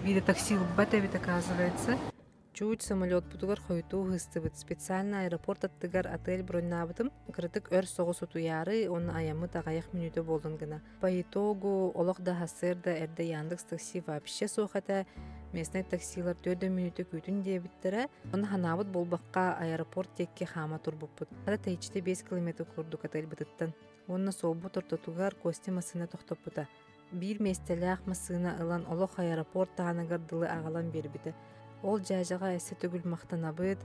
биирэ такси ылбат эбит оказывается. Чуть самолетпутугар хойутуу ыһыстыбыт. Специально аэропорт аттыгар отель броньнаабытым. Кыратык өр соҕус утуйаары уонна айаммыт аҕыйах мүнүүтэ буоллун гына. По итогу олох да сарсыарда эрдэ Яндекс такси вообще суох этэ. Местнай таксилар 4 мүнүүтэ күүтүн диэбиттэрэ. Онно ханаабыт буолбакка аэропорт диэки хаама турбуппут. Хата тэйиччитэ 5 километр курдук отельбытыттан. Уонна суолбут ортотугар Костя массыына тохтоппута. Биир миэстэлээх массыына ылан олох аэропорт тааныгар дылы аҕалан биэрбитэ. Ол дьээдьэҕэ өссө төгүл махтанабыт.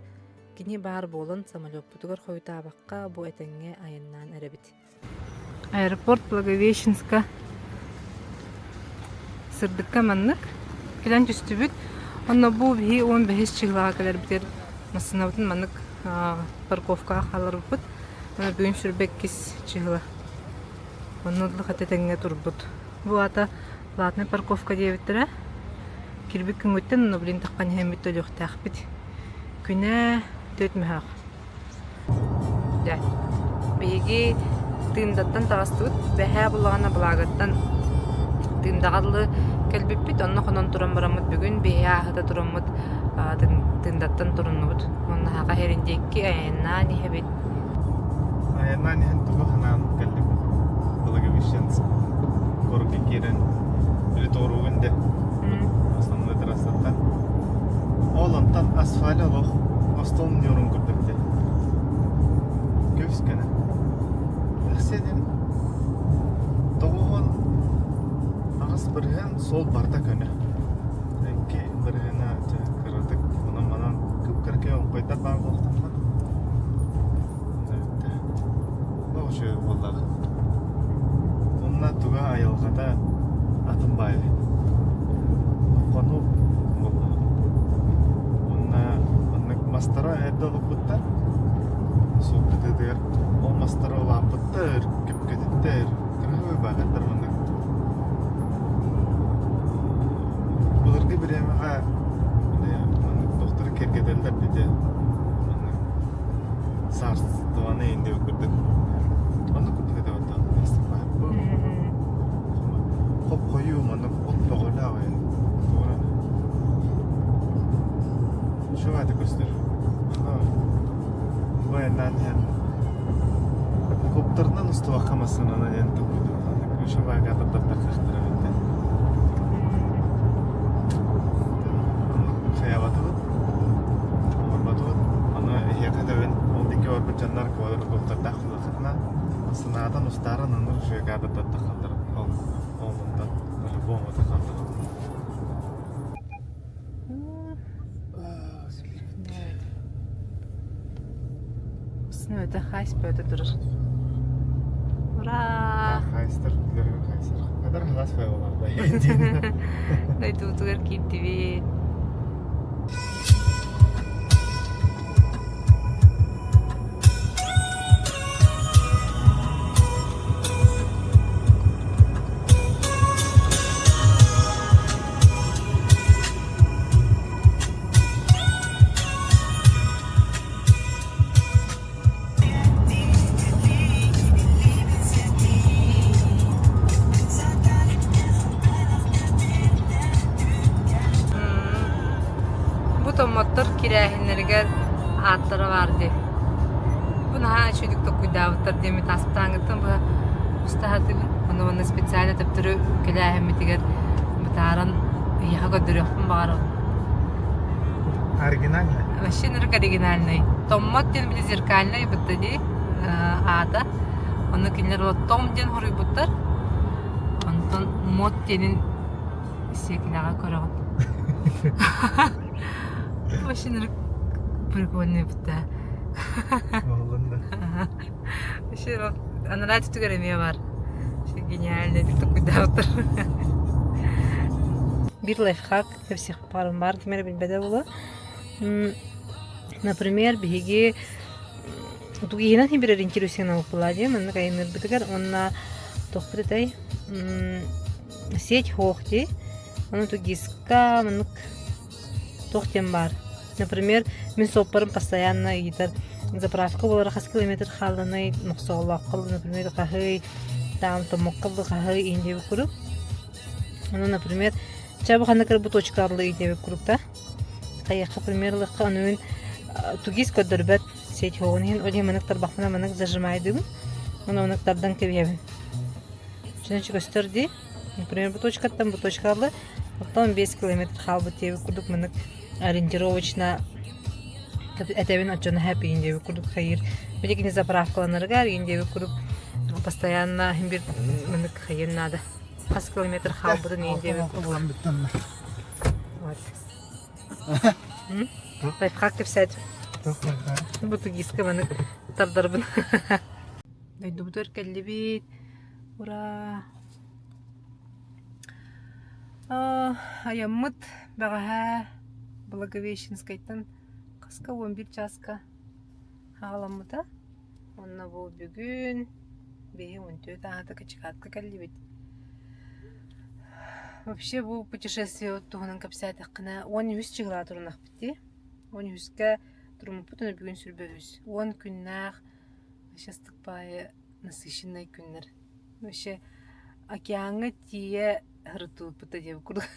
Кини баар буолан самолеппутугар хойутаабакка бу этэҥҥэ айаннаан эрэбит. Аэропорт Благовещенска сырдыкка маннык кэлэн түстүбүт. Онно бу биһи 15 чыһылаҕа кэлэрбитигэр массыынабытын маннык парковкаҕа хаалларбыппыт. Уонна бүгүн 22 чыһыла. Онно хата тэҥҥэ турбут. Бу аата платный парковка диэбиттэрэ. Кирбит күҥҥүттэн онно блин таххан иһэммит төлүөхтээхпит. Күнэ 4 мөһөөх. Дьэ, биһиги Тыымдаттан таҕыстыбыт. Бэһээ буллаҕына Благаттан Тыымдаҕа дылы кэлбиппит. Онно хонон туран бараммыт бүгүн биһи ааһыта тураммыт Тыымдаттан туруннубут. Уонна Саха сирин диэки айаннаан иһэбит. Айаннаан иһэн тугу санаан кэллим? Благовещенск куоракка киирэн били туоруугун дэ основной трассаттан. Ол онтон асфальт олох остуол ньуурун курдук этэ. Көбүс-көнө. Ыкса диэн 98% суол барыта көнө. Икки бырыһыана дьэ кыратык онон-манан кып-кыракый оҥхойдор баар буолуохтаахтар. Бүттэ. Олох үчүгэй буоллаҕа. Уонна туга айылҕата атын баайы. Хонуу буоллаҕа. Уонна маннык мастара эрдэ олорбуттар. Суол кытыытыгар ол мастара улааппыттар, кэпкэтиттэр. Кыраһыабай баҕайдар маннык. Былыргы бириэмэҕэ маннык тохтору киэргэтэллэр дии Маннык саарыстыбаны индиэ курдук. Оннук курдук этэ оттон Хоп-хойуу маннык от бөҕөлөөх ээ. Туора. Үчүгэй да көстөр. Бу айаннаан иһэн коптарынан устубакка массыынаны диэн толкуйдуубун. Үчүгэй кадрдар тахсыахтара эбит. Хайаабатыбыт, олорботубут. Аны эһиэхэ этэбин, ол диэки барбыт дьоннор квадрокоптердаах кулакытына санаатан устааран ыныр үчүгэй кадрдар таххаллар. Ол ол онтон. По-любому это надо. Это хайс это турар. Ура! Хайстар, хайстар. Хадар хас файлар. Дойдубутугар киирдибит. Бу томмоттор кирээһиннэригэр ааттара баар дии. Бу наһаа үчүгдүк толкуйдаабыттар диэммит ааспытааҥҥыттан быһа уста сатыыбын. Ону уонна специально төптөрү кэлээһиммитигэр бытааран эйиэхэ көрдөрүөхпүн баҕарабын. Оригинально? Вообще нырык оригинальный. Томмот диэн били зеркальный бытта дии аата. Ону кинилэр вот том диэн хоруйбуттар. Онтон мот диэнин сиэкилэҕэ көрөҕүн. Вообще нырык прикольный бытта. Вообще вот анараа түтүгэр эмиэ бар. Вообще гениальный толкуйдаабыттар. Биир лайфхак всех баар ким эрэ билбэтэ буолуо. Например, биһиги тугиһынан хибирэр интересен буолла дии маннык айанныырбытыгар уонна туохпут этэй сеть суох дии ону тугиска маннык туох диэн баар например мин суоппарым постоянно ыйытар заправка буолара хас километр хаалланый Мохсоҕолооххо например хаһый там Томмокко хаһый иһин диэбит курдук ону например чэ бу ханна кырбы точка арылый диэбит курдук да хайыахха пример ылыахха ону мин тугис көрдөрбөт сеть хоҕун иһин ол иһин маннык тарбахпына маннык зажимайдыыбын уонна маннык тардан кэбиһэбин чүнүчү көстөр дии например бу точкаттан бу точка арылы оттон 5 километр хаалбыт диэбит курдук маннык ориентировочно этэбин оччону хэппиин диэбит курдук хайыыр билигин заправкаланарыгар иин диэбит курдук постоянно иһин бир маннык хайыан наада хас километр хаалбытын иин диэбит курдук вот лайфхак кэпсээт бу тугиска маннык тардарбын дойдубутугар кэллибит ура Айаммыт бэҕэһээ Благовещенскайтан хаска 11 чааска хаҕаламмыта. Уонна бу бүгүн биһи 14 ааһыта Качикатка кэллибит. Вообще бу путешествие туһунан кэпсээтэххинэ 13 чыгылаа турунахпыт дии. 13-кэ туруммуппут уонна бүгүн сүрбэ үс. 10 күннээх сейчас баайы насыщенный күннэр. Вообще океаҥҥа тиийэ ырытыыппыта диэбит курдук.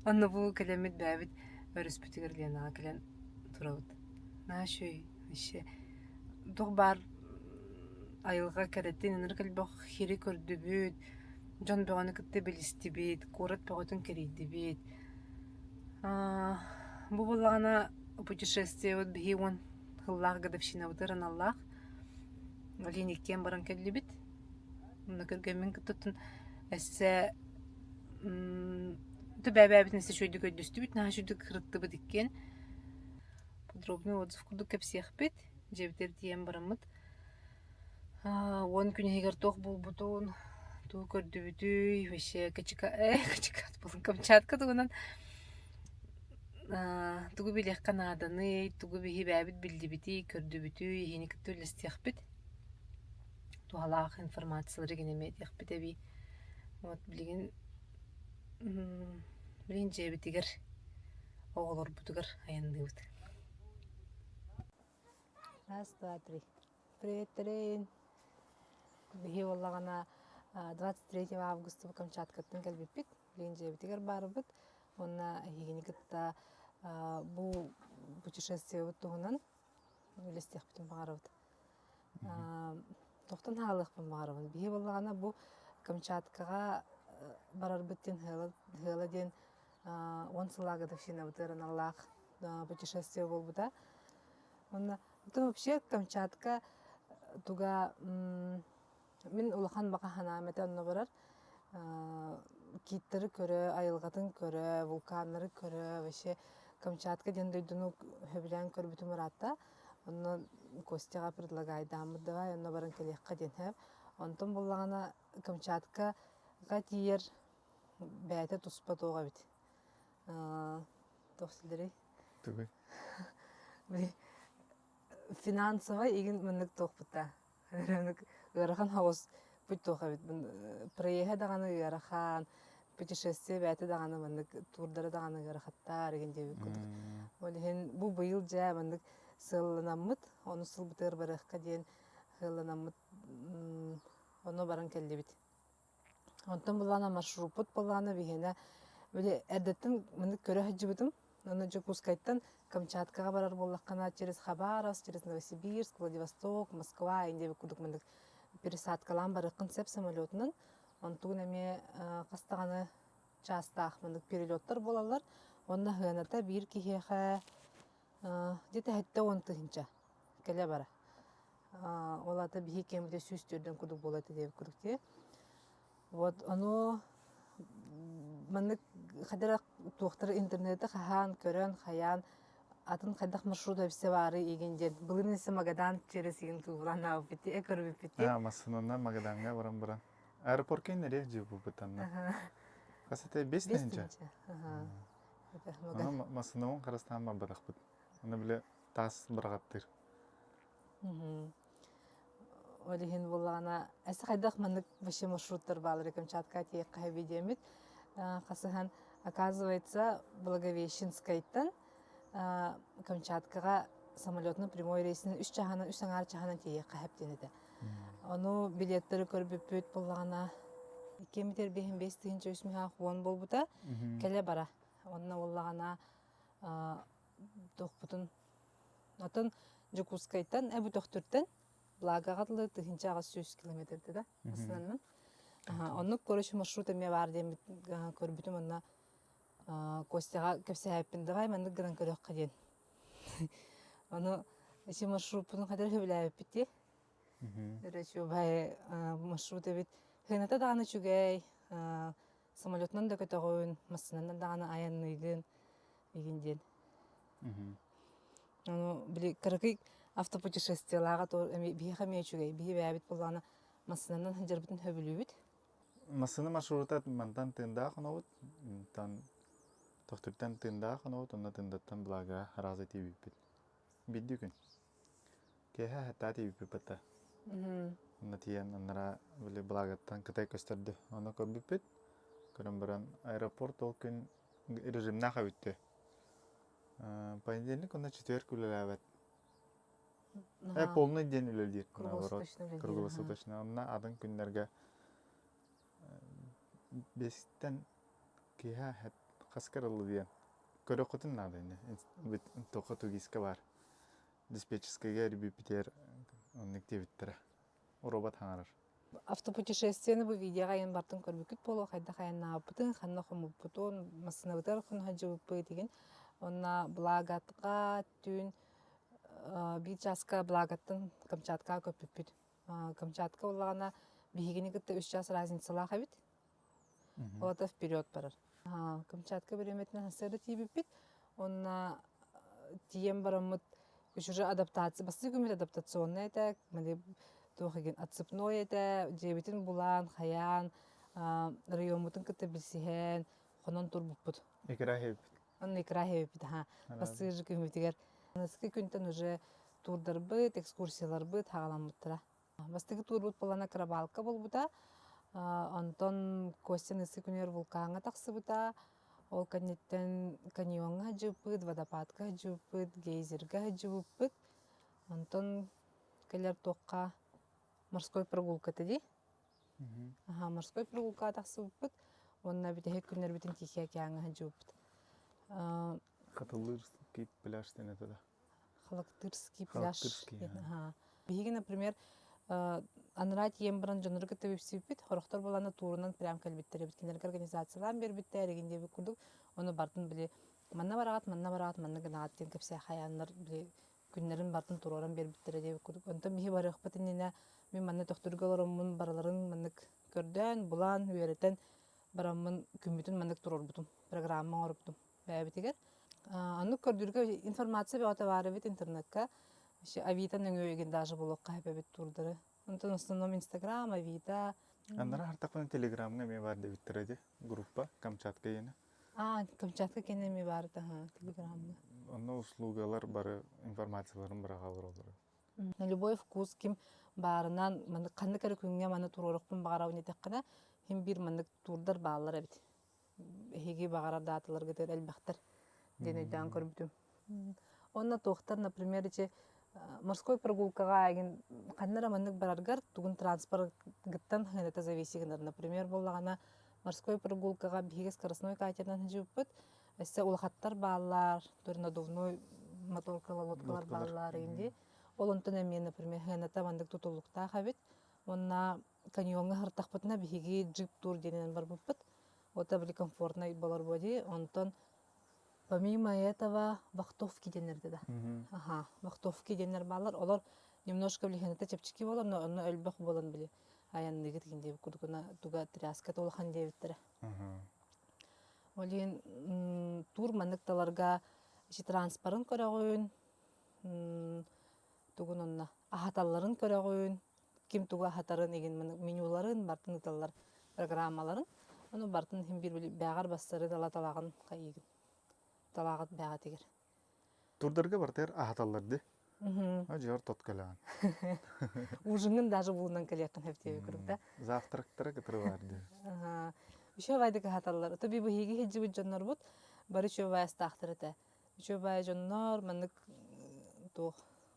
Онно бу кэлэммит бэйэбит өрүспүтүгэр Ленаҕа кэлэн турабыт. Наһаа үчүгэй вообще туох баар айылҕа кэрэтин ынырык элбэх сири көрдүбүт, дьон бөҕөнү кытта билистибит, куорат бөҕөтүн кэрийдибит. Бу буоллаҕына путешествиебыт биһи уон сыллаах годовщинабытыгар аналлаах. Олень иккиэн баран кэллибит. Онно кэргэммин кытта өссө бэйэ-бэйэбитин өссө үчүгэйдик өйдөстүбүт, наһаа үчүгэйдик ырыттыбыт иккиэн. Подробный отзыв курдук кэпсиэхпит. Дьиэбитигэр тиийэн бараммыт 10 күн иһигэр туох буолбутун, тугу көрдүбүтүй, вообще качика э качикат буолан Камчатка тугунан тугу билиэххэ нааданый, тугу биһи бэйэбит биллибитий, көрдүбүтүй, иһини кытта үллэстиэхпит. Туһалаах информациялары гин эмиэ этиэхпит эбии. Вот билигин билигин дьиэбитигэр оҕолорбутугар айанныыбыт. Раз, два, три. Приветтэрин! Биһи буоллаҕына 23 августа Камчаткаттан кэлбиппит. Билигин дьиэбитигэр баарбыт уонна эһигини кытта бу путешествиебыт туһунан үлэстиэхпитин баҕарабыт. Тохтон хаалыахпын баҕарабын. Биһи буоллаҕына бу Камчаткаҕа барарбыт диэн Ыала диэн 10 сыллаах годовщинабытыгар аналлаах путешествие буолбута. Уонна вообще Камчатка туга мин улахан баҕа санаам этэ онно барар. Киттары көрө, айылҕатын көрө, вулканнары көрө, вообще Камчатка диэн дойдуну сөбүлээн көрбүтүм ыраатта. Онно Костяҕа предлагайдааммыт давай онно баран кэлиэххэ диэн сөп. Онтон буллаҕына Камчаткаҕа тиийэр бэйэтэ туспа туох эбит. Туох силэрий? Тугуй? Финансовай игин маннык туохпута. Ыарахан соҕус путь туох эбит. Проеһа даҕаны ыарахан, путешествие бэйэтэ даҕаны маннык туурдара даҕаны ыарахаттар игин диэбит курдук. Ол иһин бу быйыл дьэ маннык сыалланаммыт, ону сылбытыгар барыахха диэн сыалланаммыт ону баран кэллибит. Онтон былаана маршруппут былаана биһиэнэ били эрдэттэн маннык көрө сылдьыбытым. Аны Дьокуускайтан Камчаткаҕа барар буоллаххына через Хабаровск, через Новосибирск, Владивосток, Москва индия курдук маннык пересадкалаан барыаххын сөп самолетунан. Онтугун эмиэ хас даҕаны чаастаах маннык перелеттар буолаллар. Уонна сыаната биир киһиэхэ где-то 70 тыһыынча кэлэ бара. Ол аата биһи кэммитэ 104 курдук буолар этэ диэбит курдук дии. Вот ону маннык хайдах туохтары интернети хаһаан, көрөн, хайаан атын хайдах маршрут эбисэ баары игин диэн былырыын өссө Магадан через игин тууран аабыппыт э көрбүппүт Аа, массыынанан Магадаҥҥа баран баран. Аэропортка иннэриэх дьиэ-буппутанна. Хас этэ 5 Бес тыһыынча. тыһыынча. Аха. Аны массыынабын харыстаан барбатахпыт. Аны бile таас быраҕаттыыр. Ол иһин буоллаҕына, эсэ хайдах маннык вообще маршруттар бааллар Камчатка тиийиэххэ видеомит хасыһан оказывается Благовещенскайтан Камчаткаҕа самолетунан прямой рейсинэн үс чаһынан үс аҥаар чаһынан тиийиэххэ сөп диэн этэ. Ону билеттары көрбүппүт буоллаҕына икки биэһин 5310 буолбута кэлэ бара. Онно буоллаҕына туохпутун Оттон Дьокуускайтан Эбутөхтүртэн Благаҕа дылы 1800 километрда да массыынанан. Оннук короче маршрут эмиэ баар диэн көрбүтүм онно Костяҕа кэпсээппин давай маннык гынан көрүөххэ диэн. Ону ити маршруппутун хатыр сөбүлээбиппит дии. Үчүгэй маршрут эбит. Сыаната даҕаны үчүгэй, самолетунан да көтөҕүн, массыынанан даҕаны айанныыгын игин диэн. Ону били кыракый автопутешествиелааҕа биһиэхэ эмиэ үчүгэй. Биһи бэйэбит буоллаҕына массыынанан сылдьарбытын сөбүлүүбүт. Массыына маршрута мантан Тындаах онобут, тан Тохтуртан Тындаах онобут, онно Тындаттан Благаҕа араас тиийбиппит. Биирдии күн. Киэһэ хаттаа тиийбиппит батта. Онно тиийэн анараа били Благаттан Кытай көстөрдө. Ону көрбүппүт. Көрөн баран аэропорт ол күн режимнээх эбит Понедельник уонна четверг үлэлээбэт. Э, полный день үлэлиир, наоборот. Круглосуточно. Онно атын күннэргэ бэстэн киһи хас кырылы диэн көрөххүтүн наада ини. Тоха тугиска бар. Диспетчерскайга эрбиппитигэр оннук диэбиттэрэ. Робот хаҥарар. Автопутешествиены бу видеоҕа айан бартын көрбүккүт буолуо, хайдах айаннаабыппытын, ханна хоммуппутун, массыынабытыгар хоно сылдьыбыппыт игин. Уонна Благатка түүн биир чааска Благаттан Камчаткаҕа көппүппүт. Камчатка буоллаҕына биһигини кытта үс чаас разницалаах эбит. Ол вперед барар. Камчатка бириэмэтинэн сарсыарда тиийбиппит. Уонна тиийэн бараммыт уже адаптация, бастакы күммүт адаптационный этэ, туох игин отцепной этэ, дьиэбитин булан, хайаан, райоммутун кытта билсиһэн, хонон турбуппут. Икра хэбиппит. Онно икра хэбиппит, аха. Бастыыр күммүтүгэр. Аныгыскы күнтэн уже туурдарбыт, экскурсияларбыт хаҕаламмыттара. Бастакы туурбут буолана Крабалка буолбута. Онтон Костя ысы күнүгэр вулкаҥҥа тахсыбыта. Ол кэнниттэн каньоҥҥа сылдьыбыппыт, водопадка сылдьыбыппыт, гейзергэ сылдьыбыппыт. Онтон кэлэр туохха морской прогулка этэ дии. Аха, морской прогулкаҕа тахсыбыппыт уонна бүтэһик күннэрбитин Тихий океаҥҥа сылдьыбыппыт. Хатылыырский пляж диэн этэ да. Халактырский пляж. Биһиги, например, анараа тиийэн баран дьоннору кытта билсибиппит, сорохтор буоллаҕына туурунан прям кэлбиттэр эбит. Кинилэргэ организациялаан биэрбиттэр, игин диэбит курдук. Ону бартын били манна бараҕат, манна бараҕат, манна гынаҕат диэн кэпсээ хайааннар били күннэрин бартын туруоран биэрбиттэрэ диэбит курдук. Онтон биһи барыахпыт иннинэ мин манна Төхтүргэ олороммун барыларын маннык Көрдөөн, булан, үөрэтэн бараммын күммүтүн маннык туруорбутум, программа оҥорбутум бэйэбитигэр. Оннук көрдүүргэ информация бөҕөтө баар эбит интернекка. Вообще Авито нөҥүө игин даже булуохха сөп эбит туурдары. Онтон в основном Инстаграм, Авито. Аннара хартахпына Телеграмҥа эмиэ баар диэбиттэрэ дии, группа Камчатка иэнэ. А, Камчатка кэннэ эмиэ баар этэ, Телеграмҥа. Онно услугалар бары информацияларын быраҕалар олорор. На любой вкус ким баарынан маннык ханнык эрэ күҥҥэ маны туруорукпун баҕарабын диэтэххинэ, син биир маннык туурдар бааллар эбит. Эһиги баҕарар дааталаргытыгар элбэхтэр диэн өйдөөн көрбүтүм. Уонна туохтар, например, ити морской прогулкаҕа эҥин ханна эрэ маннык бараргар тугун транспоргыттан сыаната зависит гынар. Например, буоллаҕына, морской прогулкаҕа биһиги скоростной катерынан сылдьыбыппыт. Өссө улахаттар бааллар, турнадувной моторкалар, лодкалар бааллар игин дии. Ол онтон эмиэ, например, сыаната маннык тутулуктаах эбит. Уонна каньоҥҥа сырыттахпытына биһиги джип-тур диэнинэн барбыппыт. Вот били комфортнай болор дии. Онтон помимо этого вахтовки диэннэрдэ да. Аха, вахтовки диэннэр бааллар. Олор немножко билиһиэнэтэ чэпчэки буолар, но онно элбэх буолан били айанныгыт игин диэбит курдугуна туга тряската улахан диэбиттэрэ. Ол иһин тур маннык таларга ити транспорын көрөҕүн, тугун онно аһаталларын көрөҕүн, ким тугу аһатарын игин менюларын бартын ыталлар программаларын ону бартын иһин биир бээҕэр бастары тала талаҕын хайыыгын талааҕыт бээҕэтигэр Турдарга бартыгар аһаталлар ди. Дьиэр тот кэлэҕин. Ужиҥҥын даже булунан кэлиэххин сөп курдук да. Завтрактара кытары бар ди. Үчүгэй байдык аһаталлар. Ото би быһыыги сылдьыбыт дьоннорбут бары үчүгэй байастаахтар этэ. Үчүгэй баай дьоннор маннык туох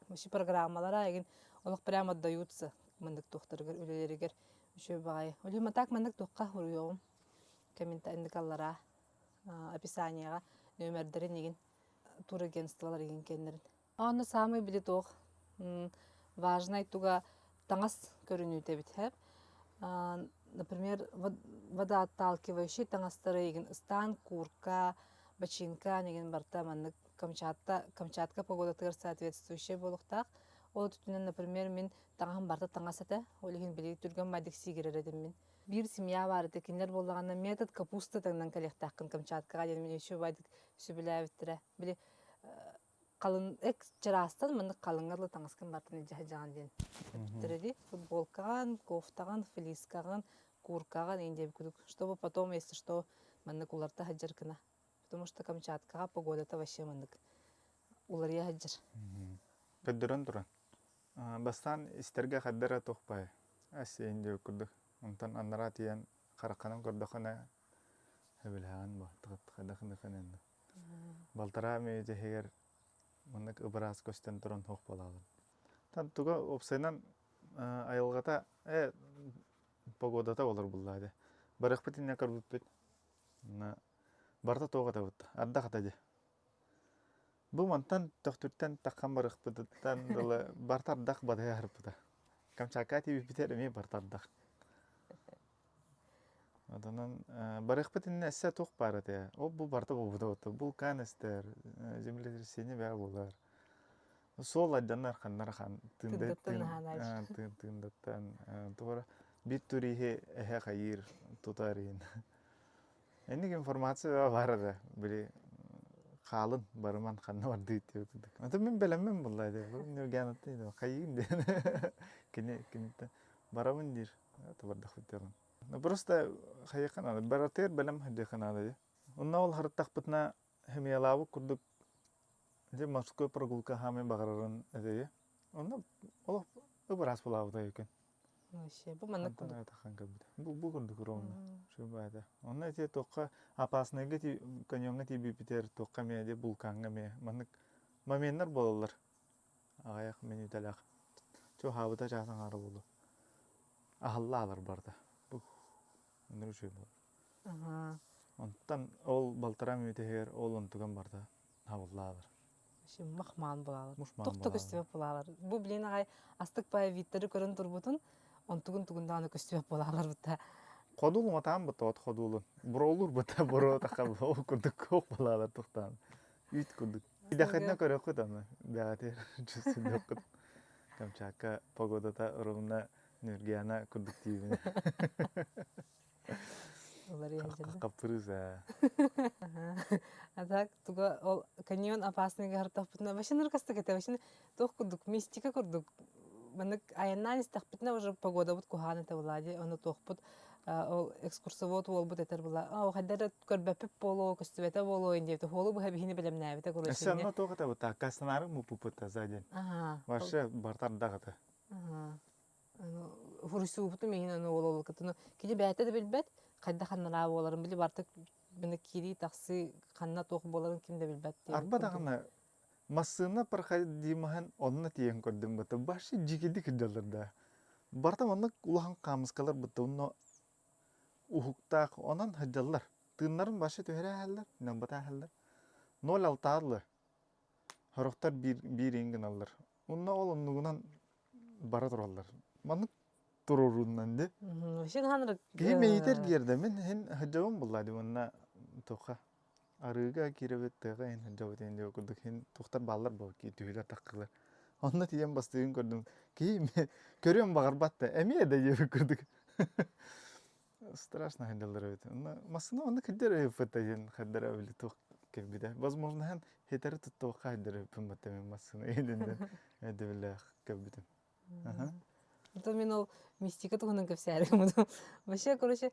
вообще программалара игин олох прямо отдаются маннык туохтарыгар үлэлэригэр үчүгэй баҕайы. Ол так маннык туохха суруйуоҕум комментарийник аллараа описаниеҕа нүөмэрдэрин игин турагентстволар игин кэннэрин. Онно саамай били туох важнай туга таҥас көрүнүүтэ эбит һэп. Например, водоотталкивающий таҥастары игин ыстаан, куртка, бачинка игин барта маннык Камчатка, Камчатка погодатыгар соответствующая буолуохтаах. Ол өттүнэн, например, мин таҥаһым барыта таҥас этэ. Ол иһин били түргэн майдык сиигирэр этим мин. Биир семья баар этэ, кинилэр буоллаҕына метод капуста таҥнан кэлиэхтээххин Камчаткаҕа диэн мин еще байдык сөбүлээбиттэрэ. Били халын эк чараастан маннык халыҥҥа дылы таҥаскын бартын илдьэ сылдьаҕын диэн эппиттэрэ дии. Футболкаҕын, кофтаҕын, флискаҕын, курткаҕын иин диэбит курдук, чтобы потом, если что, маннык уларта сылдьар гына. Потому что Камчаткаҕа погодата вообще маннык уларыйа сылдьар. Көрдөрөн туран. Бастаан истэргэ хардара туох баай. Ас диэбит курдук. Онтон анараа тиийэн хараххынан көрдөххүнэ сөбүлэһэҕин бу хайдах Балтараа мүнүүтэ иһигэр маннык ыбыраас көстөн туран суох буолаҕын. Тан туга уопсайынан айылҕата э погодата олор буллаа дии. Барыахпыт иннинэ көрбүппүт. Барыта туох этэ ардах этэ дии. Бу мантан Төхтүртэн таххан барыахпытыттан дылы барыта ардах батыһа аһарбыта. Камчатка тиийбиппитигэр эмиэ барыта ардах. Онон барыахпыт иннинэ өссө туох баар этэ? Ол бу барыта буолбута буолта. Вулкан эстэр, землетрясение бөҕө буолар. Суол айданнар ханнар хан тыын тыындаттан туора биир туриһи эһэ хайыыр тутар иһин. Инник информация баар эрэ били хаалын барыман ханна бардыы диэбит курдук. Ата мин бэлэммин булла диэ. Ньургаанатты хайыын диэн. Кини киниттэн барабын диир. Табардахпыт диэн. Ну просто хайыахха наада. Баратыгар бэлэм хайдыахха наада дии. Онно ол харыттахпытына химиялаабыт курдук дьэ морской прогулка хаамай баҕарарын этэйэ. Онно олох ыбыраас булаабыта өйкөн. Вообще, бу маннык курдук. Тахан көрбүтэ. Бу бу курдук ровно. Шубаата. Онно ити туохха опасныйга ти каньоҥҥа тиийбиппитигэр туохха эмиэ дии вулкаҥҥа эмиэ маннык моменнар буолаллар. Аҕыйах мүнүүтэлээх. Чугаһаабыта чаас аҥаара буолуо. Аһылла барда. Бу оннук үчүгэй буолар. Аха. Онтон ол балтараа мүнүүтэ ол онтуган барда хабыллаалар. Махмаан булаалар. Мушмаан Тохто булаалар. көстүбэт булаалар. Бу билин аҕай астык паевиттары көрөн турбутун, онтугун тугун даҕаны көстүбэт булаалар бутта. Ходул матаан бутта от ходулун. Буроолуур бутта буро таха ол курдук куох булаалар тухтаан. Үүт курдук. Идэхэтинэ көрөххүт аны бэҕэтир чувствуйдоххут. Камчатка погодата ровно. Нюргиана курдук диибин. Уларыйа сылдьар. Хаппырыыс ээ. А так туга ол каньон опасныйга хартахпытына вообще ныркастык этэ вообще туох курдук мистика курдук маннык айаннаан истэхпитинэ уже погодабыт куһаҕан этэ буолаа дии ону туохпут ол экскурсовод уолбут этэр була оо хайда эрэ көрбөппүт буолуо көстүбэтэ буолуо диэбитэ уолу быһа биһини бэлэмнээбитэ короче Өссө онно туох этэ бу Кастанары муппуппут за день. Вообще бартардах этэ. Хуруйсуубутум иһин аны уол олукутуну кини бэйэтэ да билбэт хайдах ханналаа буоларын били бартык бина киирии тахсыы ханна туох буоларын ким да билбэт диэн Арба даҕаны массыына проходимаһын онно тиийэн көрдүм быта башы дьикидик кырдьаллар да. Барта маннык улахан хаамыскалар бытта онно уһуктаах онон сылдьаллар. Тыыннарын башы түһэрэ аһаллар, намбата аһаллар. Ноль алтаарлы. Сорохтор биир биир иин гыналлар. Онно ол оннугунан бара тураллар. Маннык туруорууннан ди. Вообще ханнык Киһи мэйитэр гиэрдэ мин иһин сылдьабын булла ди уонна туохха арыыга киирэбит тыаҕа иһин сылдьабыт иһин диэбит курдук иһин туохтар бааллар буо түһүлэр таххылар. Онно тиийэн бастыгын көрдүм. Киһи көрүөн баҕарбат да эмиэ да диэбит курдук. Страшно сылдьаллар эбит. Онно массыына онно кырдьар эбиппит диэн хайдара били туох кэлбитэ. Возможно һэн хетере туттуохха хайдара эбиппин батта мин массыына иһинэн өйдөбүллээх кэлбитим. Это мин ол мистика туһунан кэпсээри гыммытым. Вообще, короче,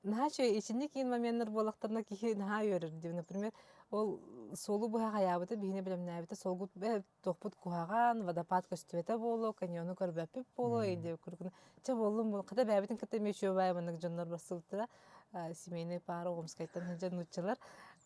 наһаа үчүгэй итинник киин моменнар буоллахтарына киһи наһаа үөрэр дии. Например, ол суолу быһа хайаабыта, биһини бэлэмнээбитэ, суолгут туохпут куһаҕан, водопад көстүбэтэ буолуо, каньону көрбөппүт буолуо, диэбит курдук. Чэ буоллум, буол. Хата бэйэбитин кытта эмиэ үчүгэй маннык дьоннор барсыбыттара. Семейный пара Омскайтан сылдьар нууччалар.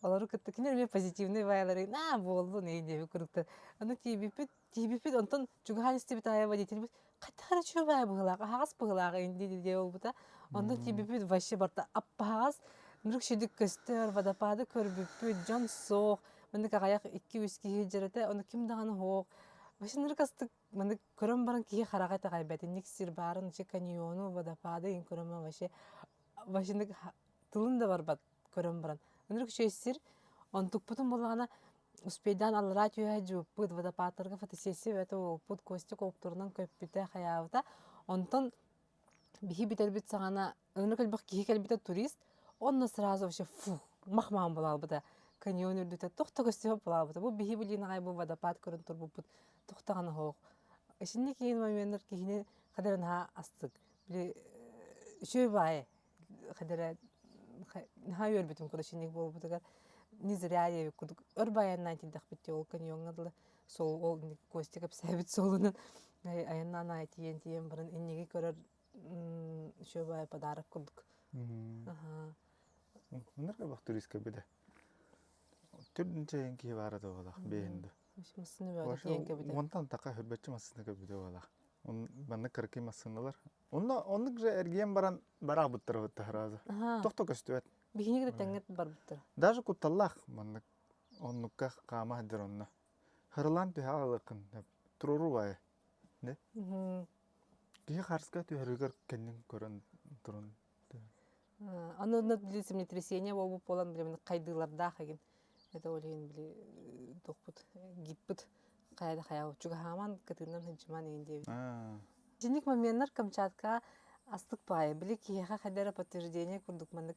Олору кытта кинилэр эмиэ позитивный баайалары на буоллун диэбит курдуктар. Аны тиийбиппит Тиийбиппит онтон чугаһаан истибит аайы водительбит хайдах эрэ үчүгэй быһыылаах, аһаҕас быһыылаах инди диэ буолбута. Онтон тиийбиппит вообще барыта аппаһаҕас, нырык шүдүк көстөр, водопады көрбүппүт, дьон суох, маннык аҕыйах икки-үс киһи дьэрэтэ, ону ким даҕаны суох. Вообще нырык астык маннык көрөн баран киһи хараҕа итэҕэйбэт, инник сир баарын, вообще каньону, водопады иҥ көрөн баран вообще вообще тылын да барбат көрөн баран. Ынырык үчүгэй сир, онтукпутун буоллаҕына Успейдаан аллараа түһэ дьууппут, водопадтарга фотосессия бөтө уоппут, Костя куоптурунан көппүтэ, хайаабыта. Онтон биһи бүтэрбит саҕана ынырык элбэх киһи кэлбитэ турист, онно сразу вообще фу мах-маан буолаабыта. Каньон үрдүтэ туох да көстүбэт буолаабыта. Бу биһи билиин аҕай бу водопад көрөн турбуппут туох даҕаны суох. Итинник киһин моменнар киһини хадара наһаа астык. Били үчүгэй баайы хадара наһаа үөрбүтүм короче буолбутугар не зря диэбит курдук өр байаннаан тиийдэхпит дии ол каньоҥҥа дылы сол ол Костя кэпсээбит суолунан айаннаан аайы тиийэн тиийэн баран инниги көрөр үчүгэй баайы подарок курдук Ынырга бах турист кэлбитэ. Төрдүнчэ киһи баара да буолах бэйэн да. Массыына бөҕө тиийэн кэбитэ. Уонтан така хөрбөччү массыына кэлбитэ буолах. Манна кыракый массыыналар Онно оннук же эргийэн баран бараабыттар бытта сразу. Тохто көстүбэт. Биһиги да тэҥҥэ барбыттар. Даже кутталлаах маннык оннукка хаама сылдьар онно. Хырылаан түһэ аҕалыаххын туруору баайы. Не? Киһи харска түһэригэр кэннин көрөн турун. Аны онно били землетрясение буолбут буолан били хайдыылардаах эгин. Это ол иһин били туохпут гидпыт хайа да хайа чугаһааман кытыынан сылдьыман иһин диэбит. Итинник моменнар Камчатка астык баайы, били киһиэхэ хайда эрэ подтверждение курдук маннык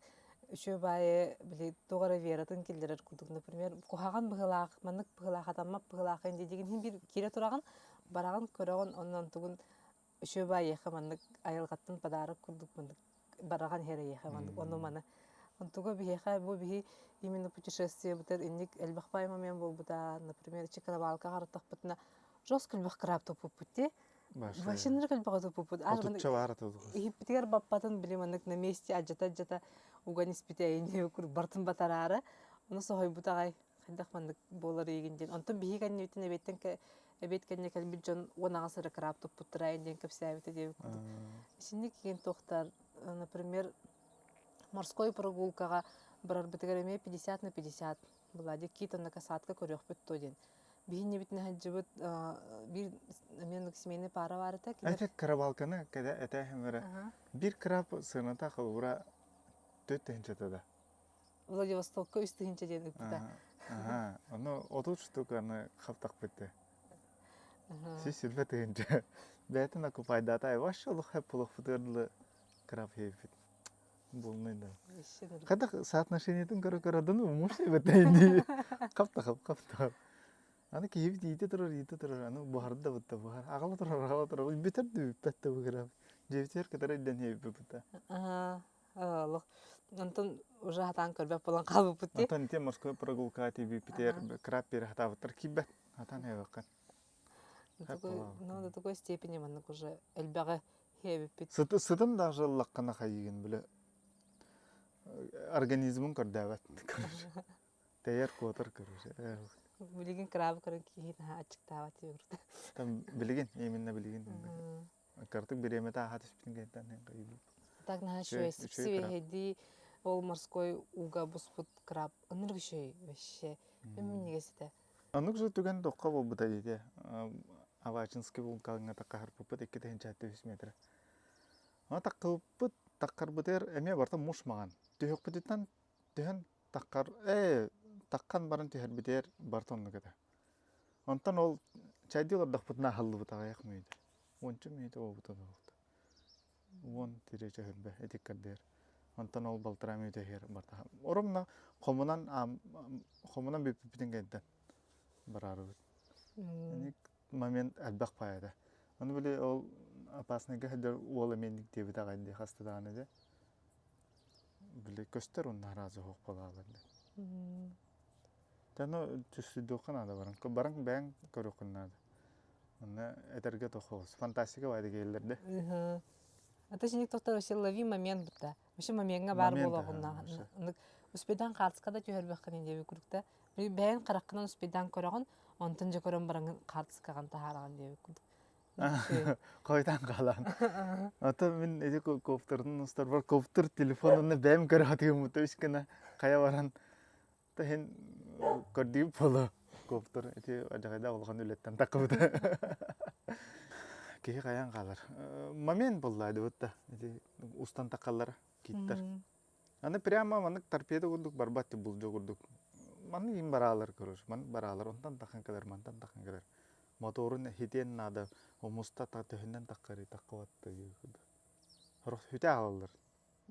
үчүгэй баайы били туох эрэ вератын киллэрэр курдук. Например, куһаҕан быһыылаах, маннык быһыылаах, хатаммат быһыылаах ин диигин иһин биир киирэ тураҕын, бараҕын, көрөҕүн, онон тугун үчүгэй баайыаха маннык айылҕаттан подарок курдук маннык бараҕан иһэр эйиэхэ маннык ону маны. Онтуга биһиэхэ бу биһи именно путешествиебытыгар инник элбэх баай момент буолбута. Например, Чекровалка хараттахпытына жестко элбэх краб туппуппут дии. Вообще элбэҕи туппуппут. Отучча баар этэ Иһиппитигэр баппатын били маннык на месте алдьата-алдьата уган испитэ ини барытын батараары. Ону соһуйбут аҕай хайдах маннык буолар игин диэн. Онтон биһиги кэннибитин эбиэттэн эбиэт кэннэ кэлбит дьон 18 эрэ краб туппуттара диэн кэпсээбитэ диэбит курдук. Итинник киин туохтар, например, морской прогулкаҕа барарбытыгар эмиэ 50 на 50 была кит онно касатка көрүөхпүт дуо диэн. Биһиннибитин сылдьыбыт биир эмиэ семейный пара баар этэ. Эти крабалканы кэдэ этээһим Биир краб сыаната холобура төрт тыһыынчата да. Владивостокка үс тыһыынча диэн ыыппыта. Аха, ону 30 штуканы хаптахпыт. 120 тыһыынча. Бэйэтин окупайдаата вообще олох хэп олохпутугар дылы краб хейбит. Булнай да. Хайдах соотношениетын көрө-көрө да ну муж эбэтэ Хап та хап, хап та хап. Аны киһибит иитэ турар, иитэ турар, аны буһарда бытта буһар. Аҕала турар, аҕала турар. Бүтэр да бүппэт да бу краб. Дьиэбитигэр кытары өйдөн хейбит бытта. Олох онтон уже хатаан көрбөт буолан хаалбыппыт дии. Онтон ити морской прогулка тиийбиппитигэр краб биэрэ хатаабыттар киирбэт. Хатаан хейбэккин. Ну, до такой степени маннык уже элбэҕи хиэбиппит. Сыты, сытын даже ыллаххына хайыгын бile организмын көрдөөбөт короче. Тэйэр куотар короче. Билигин крабы көрөн киһи наһаа аччыктаабат диэбит. Там билигин, именно билигин. Картык бириэмэтэ ааһа түспүтүн кэнниттэн хайыбыт. Так наһаа үчүгэй сипсибэһэдии ол морской ууга буспут краб ынырык үчүгэй вообще минньигэс этэ. Оннук же түгэн тохха буолбута диэтэ. Авачинский вулкаҥҥа таккаһарбыппыт 2 3 метр. Аны таккыбыппыт, таккарбытыгар эмиэ барыта муж маҥан. Түһүөхпүтүттэн түһэн таккар, ээ, таккан баран түһэрбитигэр барыта оннук этэ. Онтон ол чайдыы олордохпутуна аһыллыбыт аҕыйах мүнүүтэ. Уонча мүнүүтэ буолбута буолуохта. Уон тириэ чөһүрбэ итик кэрдиэр. Онтон ол балтараа мүнүүтэ иһэр барта. Оромно хомунан хомунан бүппүппүтүн кэнниттэн бараарыбыт. Момент элбэх паайата. Ону били ол опасныйга сылдьар уол эмиэ диэбит аҕай дии хаста даҕаны дии. Били көстөр онно араас оһох буолаалар дии. Таны түстүдүөххэ наада баран. Баран бэйэҥ көрүөххүн наада. Онно этэргэ тохоос. Фантастика баайда киһилэр да. А то доктор вообще лови момент бутта. Вообще моментҥа баар буолуоҕунна. Успедан хаартыска да түһэрбэххин диэби курдук Бэйэн хараххынан успедан көрөҕүн, онтон дьэ көрөн бараҥын хаартыскаҕын таһаараҕын диэбит курдук. Хойутаан хаалан. Ото мин ити коптерын устарбар коптер телефонун бэйэм көрө сатыыммыта үс гына хайа баран Таһын көрдүүм буолуо коптер ити адьаҕайдаах улахан үлэттэн таххыбыта. Киһи хайаан хаалар. Момент буолла дыбытта. Ити устан таххаллара киттэр. Аны прямо маннык торпеда курдук барбат булдьа курдук. Маннык им бараалар көрөр. Маннык бараалар онтон тахан кэлэр, мантан тахан кэлэр. Моторун хитиэн наада, умуста төһүнэн таххары таххыбат Хүтэ аалаллар.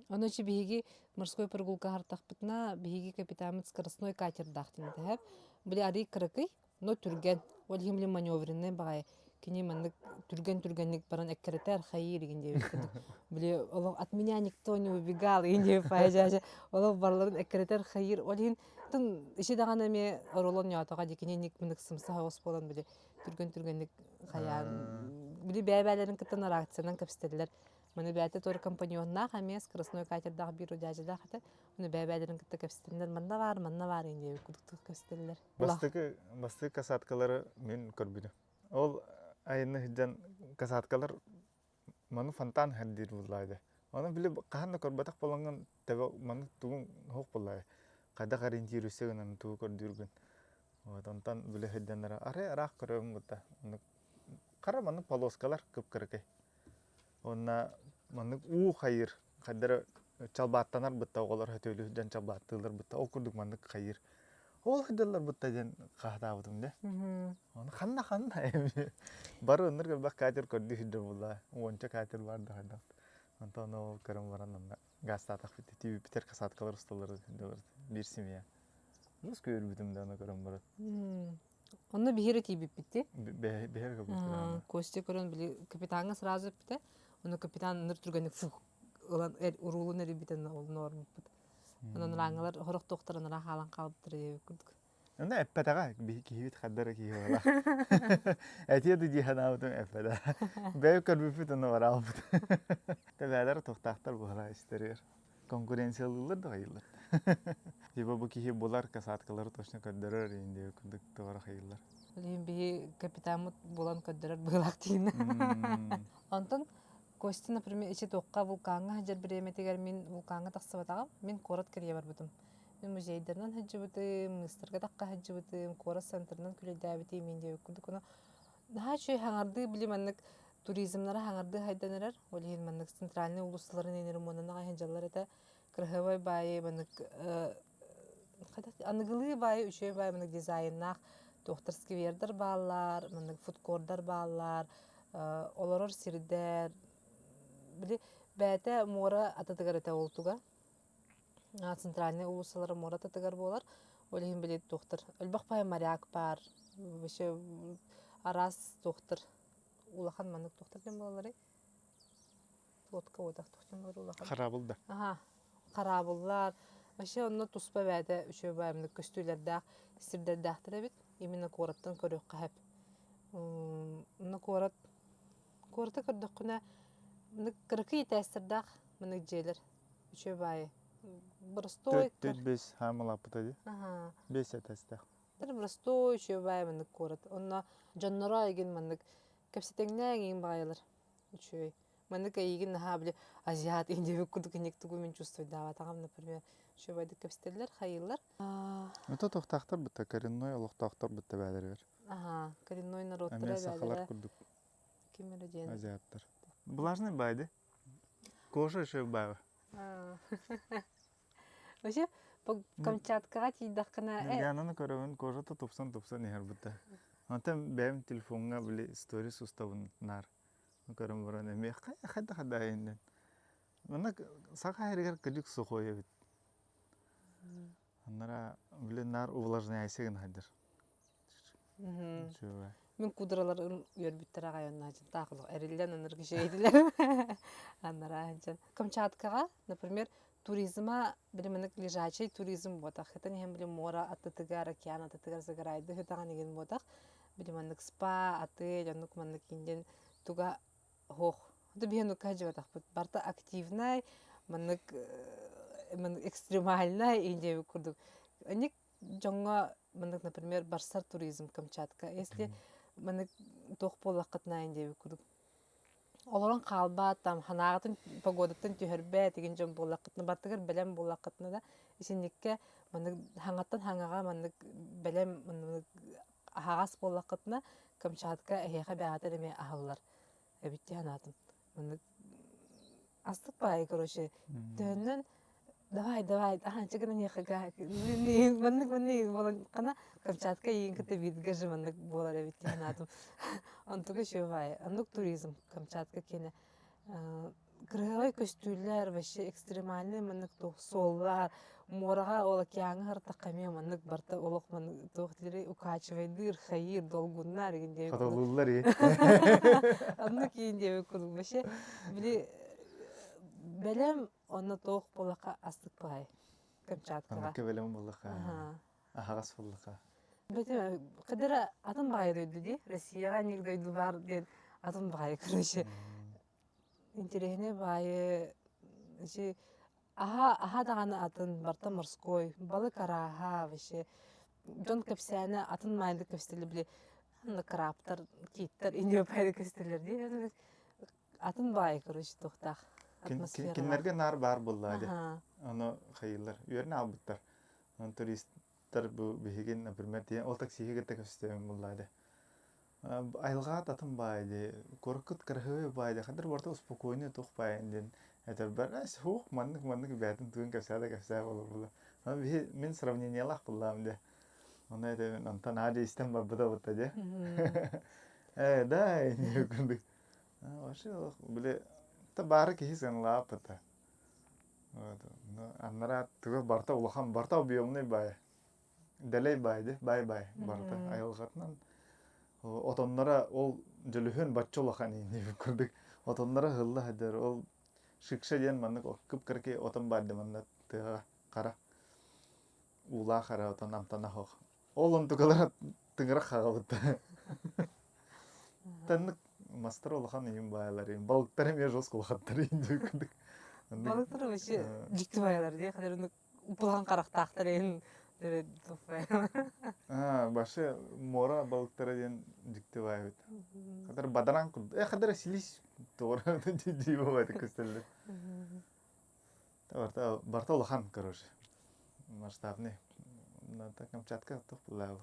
Ону чи биһиги морской прогулка хартахпытына биһиги капитаммыт скоростной катердаах диэн Били арый кыракый, но түргэн. Ол иһин били маневренный баҕайы. Кини маннык түргэн-түргэнник баран эккирэтэр хайыыр игин диэбит курдук. Били олох от меня никто не убегал игин диэбит паайа Олох барыларын эккирэтэр хайыыр. Ол иһин тын иши даҕаны эмиэ оролон ньоотоҕо дии кини ник мынык сымса соҕус буолан били түргэн-түргэнник хайаан били бэйэ-бэйэлэрин кытта реакциянан кэпсэтэллэр. Маны бэйэтэ туора компаньоннаах эмиэ скоростной катердаах биир дьаадьалаах этэ. Ону бэйэ-бэйэлэрин кытта кэпсэтэннэр манна баар, манна баар иин диэбит курдук кэпсэтэллэр. Бастакы, бастакы касаткалары мин көрбүтүм. Ол айанны сылдьан касаткалар маны фонтан диир буоллаҕа Оны били хаһан да көрбөтөх буолаҥҥын төбө маны тугун суох буоллаҕа. Хайдах ориентируйся гынан тугу көрдүүргүн. Вот онтон били сылдьаннара арай ыраах көрөбүн бутта. Хара маннык полоскалар кып-кыракый. Уонна маннык уу хайыыр, хайдары чалбааттанар бытта оҕолор хөтүөлүү сылдьан чалбааттыыллар бытта ол курдук маннык хайыыр. Ол сылдьаллар бытта диэн хаһытаабытым дэ. Ону ханна ханна эми бары оннур көрбөх катер көрдүү сылдьар буолла. Уонча катер бар да хайдах. Онтон ол көрөн баран онно газтаатахпыт тиийбиппитэр касаткалар усталлар биир семья. Олус көрбүтүм да ону көрөн баран. Онно биһири тиийбиппит дии. Биһири кэлбиппит. Костя көрөн били капитаҥҥа сразу эппитэ. Ону капитан ыныр түргэнник фух ылан уруулун эрийбитин ол орбуппут. Онон ырааҥҥалар хорох туохтарын ыраах хаалан хаалбыттар диэбит курдук. Онно эппэтэҕэ киһибит хардара киһи буолар. Этиэ да дии санаабытым эппэтэ. Бэйэ көрбүппүт онно бараабыт. Тэбээлэр туохтаахтар буолар истэригэр. Конкуренциялыыллар да хайыыллар. Типа бу киһи булар касаткалары точно көрдөрөр иин диэбит курдук туора хайыыллар. Билигин биһи капитаммыт булан көрдөрөр быһыылаах диин. Онтон Костя, например, ичи туохха вулкаҥҥа сылдьар бириэмэтигэр мин вулкаҥҥа тахсыбатаҕым, мин куорат кэрийэ барбытым. Мин музейдарынан сылдьыбытым, мыыстарга тахха сылдьыбытым, куорат центрынан күлэйдээбитим мин диэбит курдук. Ону наһаа үчүгэй хаҥардыы били маннык туризмнара хаҥардыы хайдан эрэр. Ол иһин маннык центральнай уулуссаларын иһин ремоннанан аҕай сылдьаллар этэ. Кыраһыабай баайы маннык аныгылыы баайы үчүгэй баайы маннык дизайннаах. Туохтар сквердэр бааллар, маннык фудкордар бааллар, олорор сирдэр. Били бэйэтэ муора атытыгар этэ ол туга. Центральнай уулуссалара муора атытыгар буолар. Ол иһин били туохтар элбэх баай моряк баар, вообще араас туохтар улахан маннык туохтар диэн буолалларый? Лодка уотах туохтан буолар улахан? Хараабыл да. Аха, хараабыллар. Вообще онно туспа бэйэтэ үчүгэй баайымнык көстүүлэрдээх сирдэрдээхтэр эбит. Именно куораттан көрүөххэ сөп. Онно куорат куораты көрдөххүнэ маннык кыракый этээстэрдээх маннык дьиэлэр үчүгэй баайы. Боростуой Төрт бес хаамылааппыта дии. Аха. Бес этээстээх. Боростуой үчүгэй баайы маннык куорат. Онно дьонноро эйигин маннык кэпсэтэҥнээн эҥин баайылар. Үчүгэй. Маннык эйигин наһаа били азиат индиевик курдук инник тугу мин чувствуйдаабатаҕым, например, үчүгэйдик кэпсэтэллэр, хайыыллар. Это тохтаахтар бытта коренной олохтоохтор бытта бээлэригэр. Аха, коренной народтара Эмиэ сахалар бээлэрэ курдук ким эрэ диэн. азиаттар. Влажный байды. Кожа еще баайы. Вообще, по Камчаткаҕа тиийдэххинэ Ньургуйаананы көрөбүн, кожата тупсан-тупсан иһэр бытта. Онтон бэйэм телефоҥҥа били сторис устабын наар. Көрөн баран эмиэ хайда хайда иннин. Манна саха сиригэр кырдьык сухой эбит. Аннара били наар увлажняйся гына сылдьар. Үчүгэй. Мин кудраларым үөрбүттэр аҕай онно таах олох эриллэн аныргы үчүгэйдилэр. Аннараа сылдьан. Камчаткаҕа, например, туризма били маннык лежачий туризм буотах. Хытан иһэн били муора аттытыгар, океан аттытыгар загорайды хытаҕан игин буотах. Били маннык спа, отель, оннук маннык индин туга Һуох, это биһи оннукка сылдьыбатахпыт. Барыта активнай, маннык маннык экстремальнай индиэбит курдук. Инник дьоҥҥо маннык, например, барсар туризм Камчатка. Если маннык туох буоллаххытына индиэбит курдук олорон хаалбаат там ханаҕытын погодаттан түһэрбэт игин дьон буоллаххытына бартыгар бэлэм буоллаххытына да исинниккэ маннык хаҥаттан хаҥаҕа маннык бэлэм маннык аһаҕас буоллаххытына Камчатка эһиэхэ бэҕэтэр эмиэ аһыллар эбит дии санаатым. Маннык астык баайы короче төһөннөн давай давай аһаанчы гынан иэхэгэ маннык маннык буолан хана Камчатка иин кытта бииргэ же маннык буолар эбит дии санаатым. Онтуга үчүгэй баайы. Оннук туризм Камчатка киэнэ Кырыһыабай көстүүлэр, вообще экстремальный маннык туох суоллар, муораҕа ол океаҥҥа сырыттахха эмиэ маннык барыта олох маннык туох диирий укачивайдыыр, хайыыр, долгуннар игин диэбит курдук. Хотолууллар и. Оннук иин диэбит курдук. Вообще били бэлэм онно туох буоллахха астык баҕайы Камчаткаҕа. Оннукка бэлэм буоллахха, Аһаа. аһаҕас буоллахха. Бэтим кыдыра атын баҕайы дойду дии. Россияҕа инник дойду баар диэн атын баҕайы короче. Интэриэһинэй баайы ити аһа аһа даҕаны атын, барыта морской, балык арааһа вообще дьон кэпсээнэ атын маайдык кэпсэтэллэр били крабтар, кииттэр индиопайдык кэпсэтэллэр дии атын баайы короче туохтаах атмосфералаах. Кинилэргэ наар баар буоллаҕа дии. Аһаа. Ону хайыыллар, үөрэнэ аалбыттар. Онон туристар бу биһигин, например, тиийэн ол таксиһы кытта кэпсэтиэм буоллаҕа дии. Айылҕаҕа атын баай дии, куораккыт кыраһыабай баай дии, ханна эрэ барыта успокойный туох баайын диэн этэрбэр ээ суох маннык-маннык бэйэтин тугун кэпсээ да кэпсээ буола-буола. Онон биһи мин сравнениелаах буоллаҕым дии. Ону этэбин онтон аа дьэ истэн барбыта буолта дии. Ээ да диир курдук. Вообще олох били баары киһи сыаналаабыта. Вот анараа туга барыта улахан барыта объемный баай. Дэлэй баай баай-баай барыта айылҕатынан отонноро ол дьөлүһүөн бачча улахан ииннибит курдук отонноро ыһылла сылдьар ол шикша диэн маннык кып-кыракый отон баар да манна тыаҕа хара уулаах хара отон амтана суох ол онтукалара тыҥырах хаҕабыт Таннык мастар улахан иһин баайлар балыктар эмиэ жестко улахаттар иһин курдук Балыктар вообще дьикти баайлар дии Булан харахтаахтар иһин Аа, башы муора балыктара диэн дьикти баайбыт. Хатар бадаран курдук. Э, хатар силис туора дии баайты көстөллөр. Барта барта улахан, короче. Масштабный. Ната Камчатка тух булаа.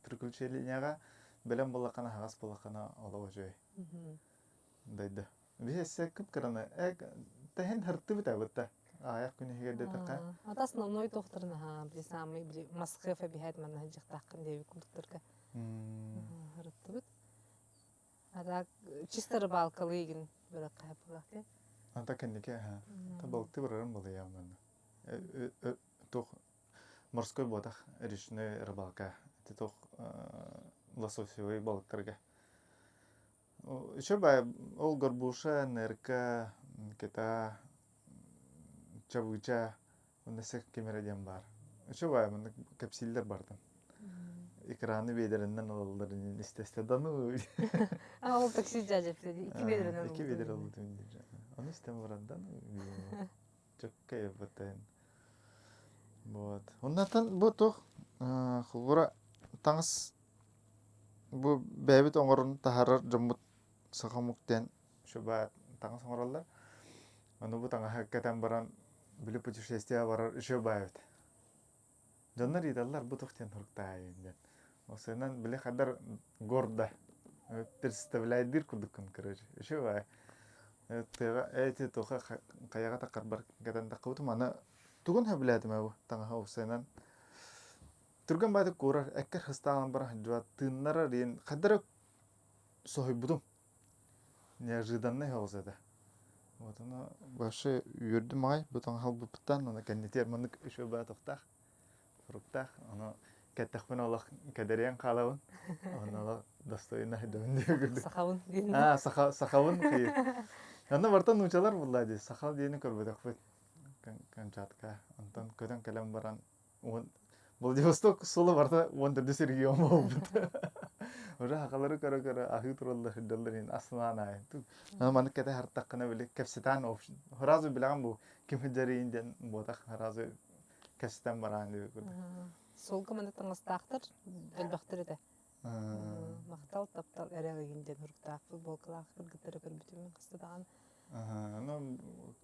Приключенияга бэлэм буллахана хаҕас буллахана олох үчүгэй. Дойду. Биһи эссе кып-кыраны э тэһин хартыбыт абытта. Аҕыйах күн иһигэр диэтэххэ. Ата основной туохтарын аһаа, били самый били Москва биһээт манна сылдьыахтааххын диэбит курдуктарга ырыттыбыт. А так чисто рыбалкалыы игин бырахха хапылах те. Ата кэнники аха. Та балыкты барарым балыйаам манна. Туох морской буотах речной рыбалка. Это туох лососевый балыктарга. Еще бай ол горбуша, нырка, кита, чабыча Онно сек ким эрэ диэн баар. Үчүгэй маннык кэпсииллэр бардым. Экраны биэдэринэн ылаллар истэ да ну. А ол такси дядя икки биэдэринэн Икки биэдэр ылбытым диир. Ону истэн баран да ну чөккэй бытын. Вот. Оннотон бу туох холбура таҥас бу бэйэбит оҥорон таһаарар дьоммут саха омук диэн шуба таҥас оҥороллор. Ону бу таҥаһы кэтэн баран били путешествие барар үчүгэй баайбыт. Дьоннор ыйыталлар бу туох диэн суруктаайын диэн. Осынан били хадар гордо представляйдыыр курдуккун короче. Үчүгэй баай. Тыаҕа эти туха хайаҕа таххарбар кэтэн таххыбытым аны тугун сөбүлээтим бу таҥаһы уопсайынан түргэн баайтык куурар эккэр хыстаалан баран сылдьыбат тыыннарар диэн хайдара соһуйбутум Неожиданный соҕус этэ. Вот ону вообще үөрдүм аҕай бу таҥаһалбыппыттан аны кэннитигэр маннык үчүгэй туохтаах суруктаах ону кэттэхпинэ олох кэдэриэн хаалабын онно олох достойно сылдьабын диye курдук. Сахабын диэн. Аа саха сахабын кыйы. Онно барыта нуучалар булла дии саха диэни көрбөтөхпүт Камчатка онтон көтөн кэлэн баран Уон Владивосток суола барыта 14 регион буолбут. Уже хахалары көрө-көрө аһыы тураллар сылдьаллар иһин астынаан аайы. Маннык кэтэ хартаххына били кэпсэтэн сразу билэҕин бу ким сылдьарыйын диэн буотах сразу кэпсэтэн бараан диэбит курдук. Суолга маннык таҥастаахтар элбэхтэр этэ. Махтал, таптал эрэ ыйын диэн уруктаах футболкалаах кыргыттары көрбүтүм мин хаста даҕаны. Ну,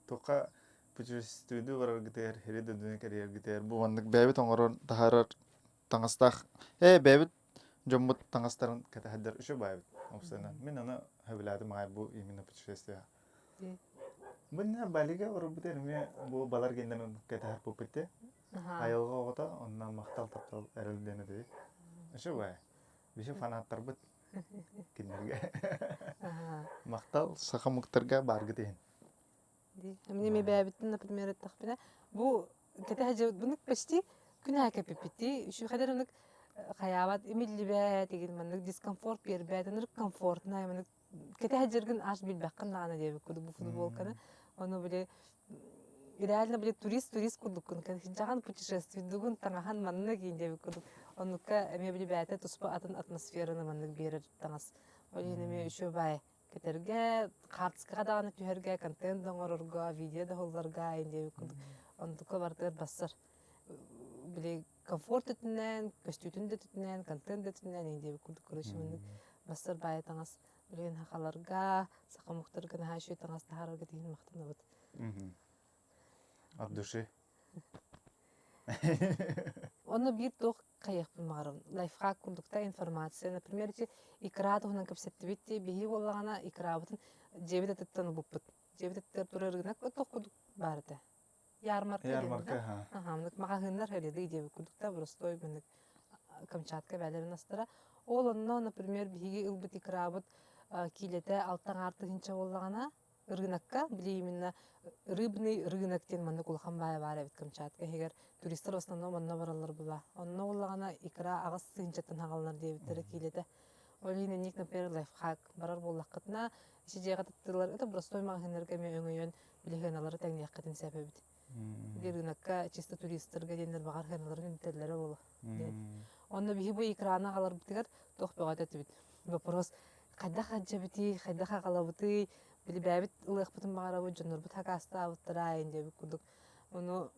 туохха путешествиеды бараргытыгар, сири дойдуну кэрийэргитигэр бу маннык бэйэбит оҥорон таһаарар таҥастаах ээ бэйэбит дьоммут таҥастарын кэтэһэрдэр үчүгэй баайбыт уопсайынан. Мин аны сөбүлээтим аҕай бу именно путешествие. Бу Балига барбыт эмиэ бу балар геннерин кэтэһэр буолбут Айылҕа оҕото онно махтал таптал эрэл диэн этибит. Үчүгэй. Биһи фанаттарбыт кинилэргэ. Махтал саха омуктарга бааргыт иһин. Мне эми бэйэбиттэн, например, эттэхпинэ, бу кэтэһэ дьыбыт бынык почти күн аайы кэппиппитий. Үчүгэйдэр ынык хайаабат имиллибэт, игин маннык дискомфорт биэрбэт, ынырык комфортнай маннык кэтэһэ дьыргын аш билбэххин даҕаны диэбит курдук бу футболканы. Ону били реально били турист турист курдуккун дьаҕан путешествуйдугун таҥаһан маннык иин диэбит курдук. Оннукка эмиэ били бэйэтэ туспа атын атмосфераны маннык биэрэр таҥас. Ол иһин эмиэ үчүгэй баай кэтэргэ, хаартыскаҕа даҕаны түһэргэ, контент да оҥорорго, видео да уһулларга иин диэбит курдук. Онтука барытыгар бассар. Били комфорт өттүнэн, көстүүтүн да өттүнэн, контент да өттүнэн иин диэбит курдук короче маннык бассар баайы таҥас билигин сахаларга, саха омуктарга наһаа үчүгэй таҥас таһаарарга тиһин махтанабыт. От души. Онно биир туох хайыахпын баҕарабын. Лайфхак курдукта информация. Например, ити икра туһунан кэпсэттибит дии. Биһи буоллаҕына икрабытын дьиэбит атыттан ылбыппыт. Дьиэбит аттыгар турар рынок туох курдук баар этэ. Ярмарка диэн Ярмарка, да. ха. Аха, маннык маҕаһыыннар ряды диэбит курдук да простой маннык Камчатка бээлэрин астара. Ол онно, например, биһиги ылбыт икрабыт киилэтэ алта аҥаар тыһыынча буоллаҕына, рынокка, били именно рыбный рынок диэн маннык улахан баайа баар эбит Камчатка иһигэр. Туристар в основном онно бараллар була. Онно буоллаҕына икра 8 тыһыынчаттан хаҕаланар диэбиттэрэ киилэтэ. Ол иһин инник, например, лайфхак барар буоллаххытына, ити дьиэҕэ тыттыылар это простой маҕаһыыннарга эмиэ өҥөйөн били сыаналары тэҥниэххитин сөп эбит. Били рынокка чисто туристарга диэннэр баҕар сыаналарын үнтэллэрэ буолуо диэн. Онно биһи бу экраны аҕаларбытыгар туох бөҕөтө этибит. Вопрос хайдах алдьабытый, хайдах аҕалабытый, били бэйэбит ылыахпытын баҕарабыт, дьоннорбут хакаастаабыттара ин диэбит курдук. Ону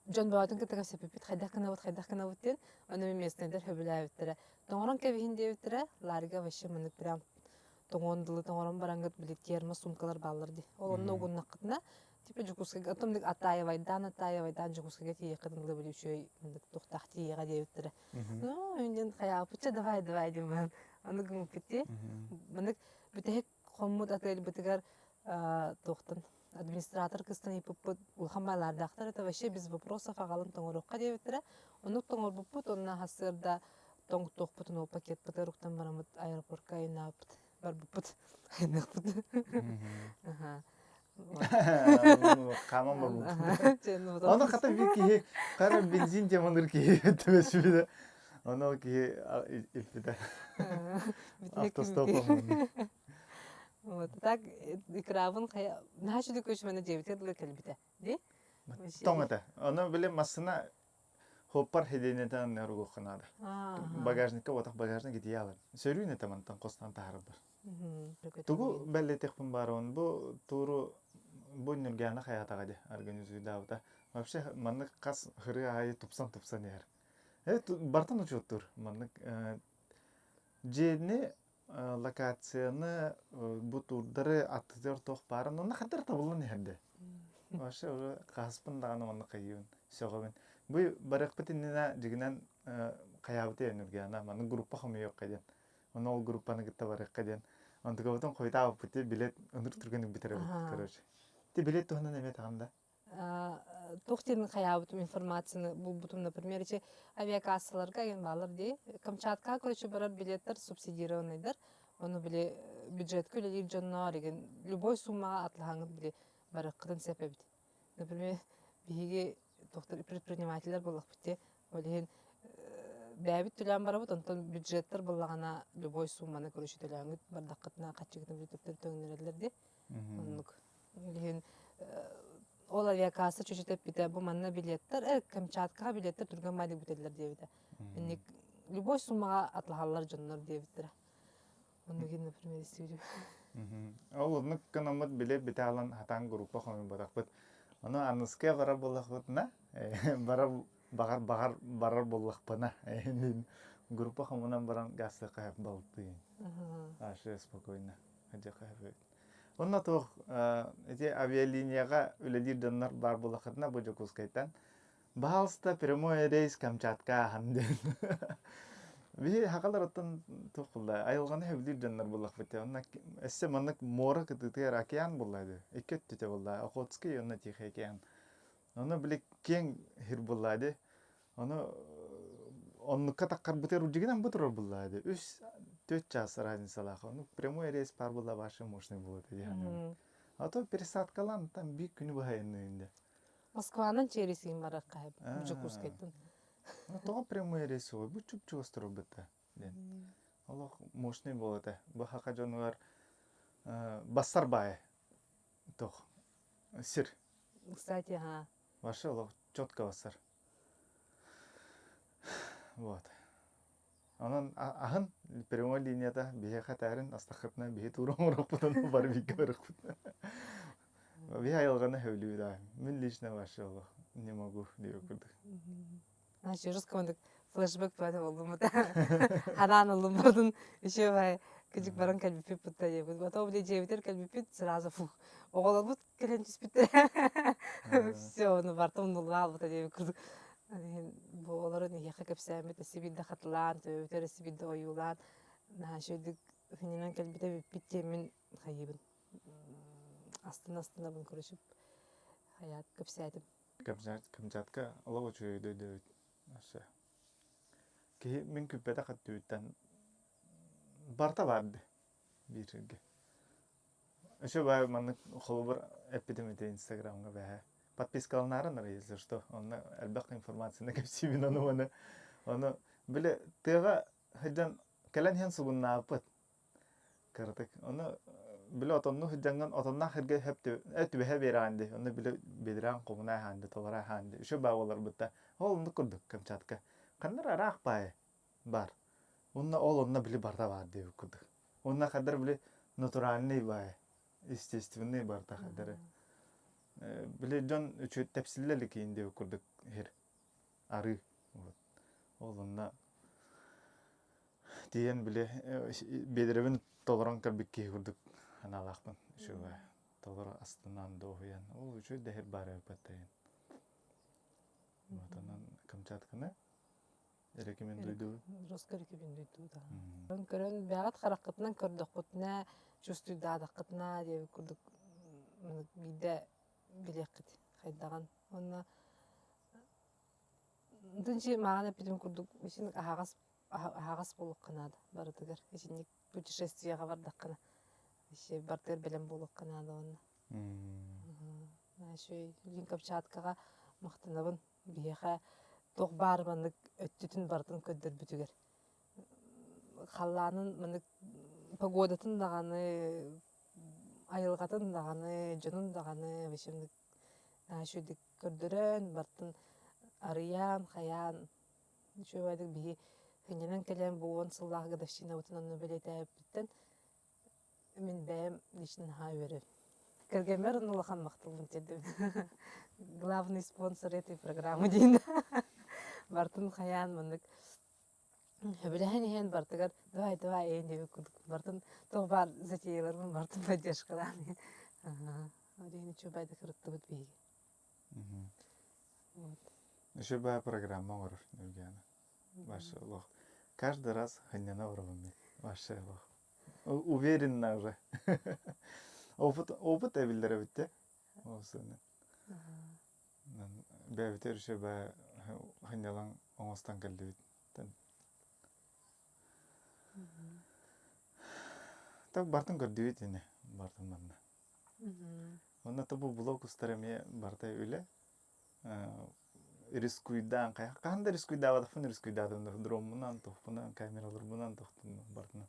дьон бөҕөтүн кытта кэпсэппиппит хайдах гынабыт, хайдах гынабыт диэн, ону местнэйдэр сөбүлээбиттэрэ. Тоҥорон кэбиһин диэбиттэрэ, Ларга вообще маннык прям тоҥон дылы тоҥорон бараҥҥыт били термо суумкалар бааллар дии. Ол онно угуннаххытына, типа Дьокуускайга, оттон атаевайдаан атаевайдаан Дьокуускайга тиийиэххитин дылы били үчүгэй мындык туохтаах тиийиэҕэ диэбиттэрэ. Ну, диэн хайааппычча давай давай диэн баран аны гыммыппыт дии. Маннык бүтэһик хоммут отельбытыгар туохтан. Администратор кыстан ыйыппыппыт улахан баалаардаахтар это вообще без вопросов аҕалан тоҥоруохха диэбиттэрэ. Оннук тоҥорбуппут уонна сарсыарда тоҥтуохпутун ол пакетпытыгар уктан бараммыт аэропортка айаннаабыппыт барбыппыт айанныахпыт. Аха. Хааман барбыт. Ону хата биир киһи хара бензин теманыр киһи түбэспитэ. Ону ол киһи илпитэ. Автостопом. Вот так икрабын хайа наһаа үчүгэй көчмөнө дьиэбитигэр дылы кэлбитэ. Ди? Тоҥ этэ. Ону били массына хоппар хеденетен оругуохха наада. Багажникка отах багажник итийэ алар. Сөрүүн этэ мантан хостан таһарбар. Тугу бэллэтиэхпин баарабын бу тууру бу Нүргээнэ хайаатаҕа дии организуйдаабыта. Вообще маннык хас ырыа аайы тупсан-тупсан иһэр. Э бартан учуоттуур маннык дьиэни локацияны бу туурдары аттытыгар туох баарын онно хатыр табыллан иһэрдэ. Вообще уже хаһыспын даҕаны онно хайыыбын сөҕөбүн. Бу барыахпыт иннинэ дьигинэн хайаабыт Нүргээнэ маннык группа хомуйуохха диэн. Ону ол группаны кытта барыахха диэн. Онтукабытын хойутаабыппыт билет ынырык түргэнник бүтэрэбит короче. Ти билет туһунан эмиэ таҕам да? Туох диэн хайаабытым информацияны булбутум, например, ити авиакассаларга ген баалар дии. Камчаткаҕа короче барар билеттэр субсидированныйдар. Ону били бюджетка үлэлиир дьонноор игин любой суммаҕа атлаһаҥҥыт били барыаххытын сөп эбит. Например, биһиги тохтор предпринимателлэр буоллахпыт дии. Ол иһин бэйэбит төлөөн барабыт, онтон бюджеттар буоллаҕына любой сумманы короче төлөөҥҥүт бардаххытына хаччыгытын бүтүптэр төҥнөрөллөр дии. Оннук. Ол иһин ол авиакасса чуть-чуть эппитэ, бу манна билеттэр, э, Камчаткаҕа билеттэр түргэн баайдык бүтэллэр диэбитэ. Инник любой суммаҕа атлаһаллар дьоннор диэбиттэрэ. Оннук например, истибитим. Ол оннук гынаммыт били бите алан хатаан группа хомуйбатахпыт. Ону аныскыга барар буоллахпытына, барар баҕар баҕар барар буоллахпына, группа хомунан баран газтыахха балтыйын. Аше спокойно. Онно туох ити авиалинияҕа үлэлиир дьоннор баар буоллаххытына бу Дьокуускайтан Баһаалыста прямой рейс Камчатка ааһан диэн. Биһи хакалар оттон туох булла айылҕаны сөбүлүүр дьоннор буоллахпыт онно өссө маннык муора кытыытыгар океан булла дии икки өттүтэ булла Охотский уонна Тихий океан ону били киэҥ сир булла дии ону оннукка таххарбытыгар удьугунан бу турар булла дии үс төрт час разницалаах ону прямой рейс баар булла ваше мощный буолуо дии саныыбын а то пересадкалаан там биир күнү быһа айанныыр Москванан через барыахха Дьокуускайтан. Тоҕо прямой рейс суоҕуй? Бу чуп-чугас турбута диэн. Олох мощный буолуо этэ. Бу хака дьонугар бассар баайы туох сир. Кстати, ага. Вообще олох четко бассар. Вот. Онон аһын прямой линията биһиэхэ этээрин астаххытына биһи тууру оҥоруохпутун бары бииргэ барыахпыт. Биһи айылҕаны сөбүлүүр аа. Мин лично вообще олох не могу диэбит курдук. Значит, русском флешбэк баата болдум Ханаан ыллым бардын еще бай кыдьык баран кэлбиппит путта диэбит. Потом били дьиэбитэр кэлбиппит сразу фух оҕолорбут кэлэн түспүттэрэ. Все, ону барта умнулла албыта диэбит курдук. Бу олорон эһиэхэ кэпсээммит өссө биирдэ хатылаан, төбөбүтэр өссө биирдэ ойуулаан наһаа үчүгэйдик хүнүнэн кэлбитэ бүппүт диэммин хайыыбын. Астына-астынабын короче хайаат кэпсээтим. Камчатка олох үчүгэй дойду эбит. Киһи мин күппэтэх өттүбүттэн барта баар биир сиргэ. Еще баар маннык холобур эппитим ити инстаграмҥа бэһэ. Подпискаланарын эрэ если что. Онно элбэх информацияны кэпсиибин ону маны. Ону били тыаҕа сылдьан кэлэн иһэн сугуннаабыппыт. Кыратык. Ону били отонну сылдьаҥҥын отонноох сиргэ сөп түбэһэ биэрэҕин дии. Онно били бэдэрээн хомуна аһаан дии, толоро аһаан дии. Үчүгэй баа буоларбыт да. Ол оннук курдук Камчатка. Ханна эрэ ыраах баайы баар. Уонна ол онно били барыта баар диэбит курдук. Уонна хаддар били натуральный баай, естественный барыта хаддары. Били дьон үчүгэй тэпсиллэ илик иин диэбит курдук иһэр арыы. Вот. Ол онно тиийэн били биэдэрэбин толорон кэлбит киһи курдук аналаахпын үчүгэй толору астынан дуоһуйан ол үчүгэй да иһэр баар эбит Вот онон Камчатканы Рекомендуйдуу. Рекомендуйдуу да. Көрөн бэҕэт хараххытынан көрдөххүтүнэ, чувствуйдаатаххытына диэбит курдук. Биирдэ билиэххит хайдаҕын. Уонна Дынчы мааҕын эппитим курдук исин аһаҕас аһаҕас буолуохха наада барытыгар. Итинник путешествиеҕа бардаххына вообще барытыгар бэлэм буолуохха наада уонна. Үчүгэй Илин Камчаткаҕа махтанабын биһиэхэ туох баар маннык өттүтүн барытын көрдөрбүтүгэр. Халлаанын маннык погодатын даҕаны, айылҕатын даҕаны, дьонун даҕаны вообще үчүгэйдик көрдөрөн, барытын арыйан, хайаан үчүгэйдик биһи сынньанан кэлэн бу уон сыллаах годовщинабытын онно бэлиэтээбиппиттэн мин бэйэм лично наһаа үөрэбин. Кэргэммэр онно улахан махталбын тиэрдэбин. Главный спонсор этой программы диэн. Барытын хайаан маннык сөбүлэһэн иһэн барытыгар давай давай эйэн диэбит курдук барытын туох баар затеяларбын барытын поддержкалаан иһэн диэн үчүгэйдик ырыттыбыт биһиги. Вот. Еще баа программа оҥорор Нургиана. Ваше олох. Каждый раз ханньана оробун мин. Ваше олох. Уверенно уже. Опыт, опыт эбиллэр эбит те. Ол сыны. Бэйэбитигэр үчүгэй сынньалаҥ оҥостон кэллибит. Так бартын көрдүбүт ини бартын манна. Онно тобу блог устар эмиэ барыта үлэ. Рискуйдаан хаһан да рискуйдаабатахпын рискуйдаатым дроммунан, тохпунан, камераларбынан тохтун бартынан.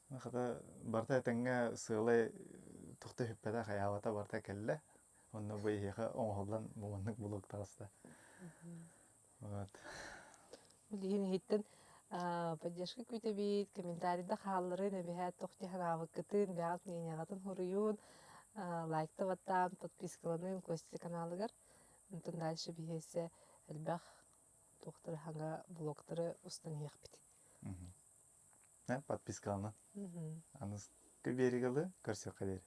Хата барыта этэҥҥэ сыалай тохто үһүппэтэ хайаабата барыта кэллэ. Онно бу эһиэхэ оҥоһуллан бу маннык блог таҕыста. Вот. Билигин иһиттэн поддержка күүтэбит, комментарийда хаалларын, эбиһээт туох дии санаабыккытын, бэҕэт мненияҕытын суруйун, лайкта баттаан, подпискаланын Костя каналыгар. Онтон дальше биһиэсэ элбэх туохтары хаҥа блогтары устан иһиэхпит. Подпискаланын. Аны биэригалы көрсүөххэ диэри.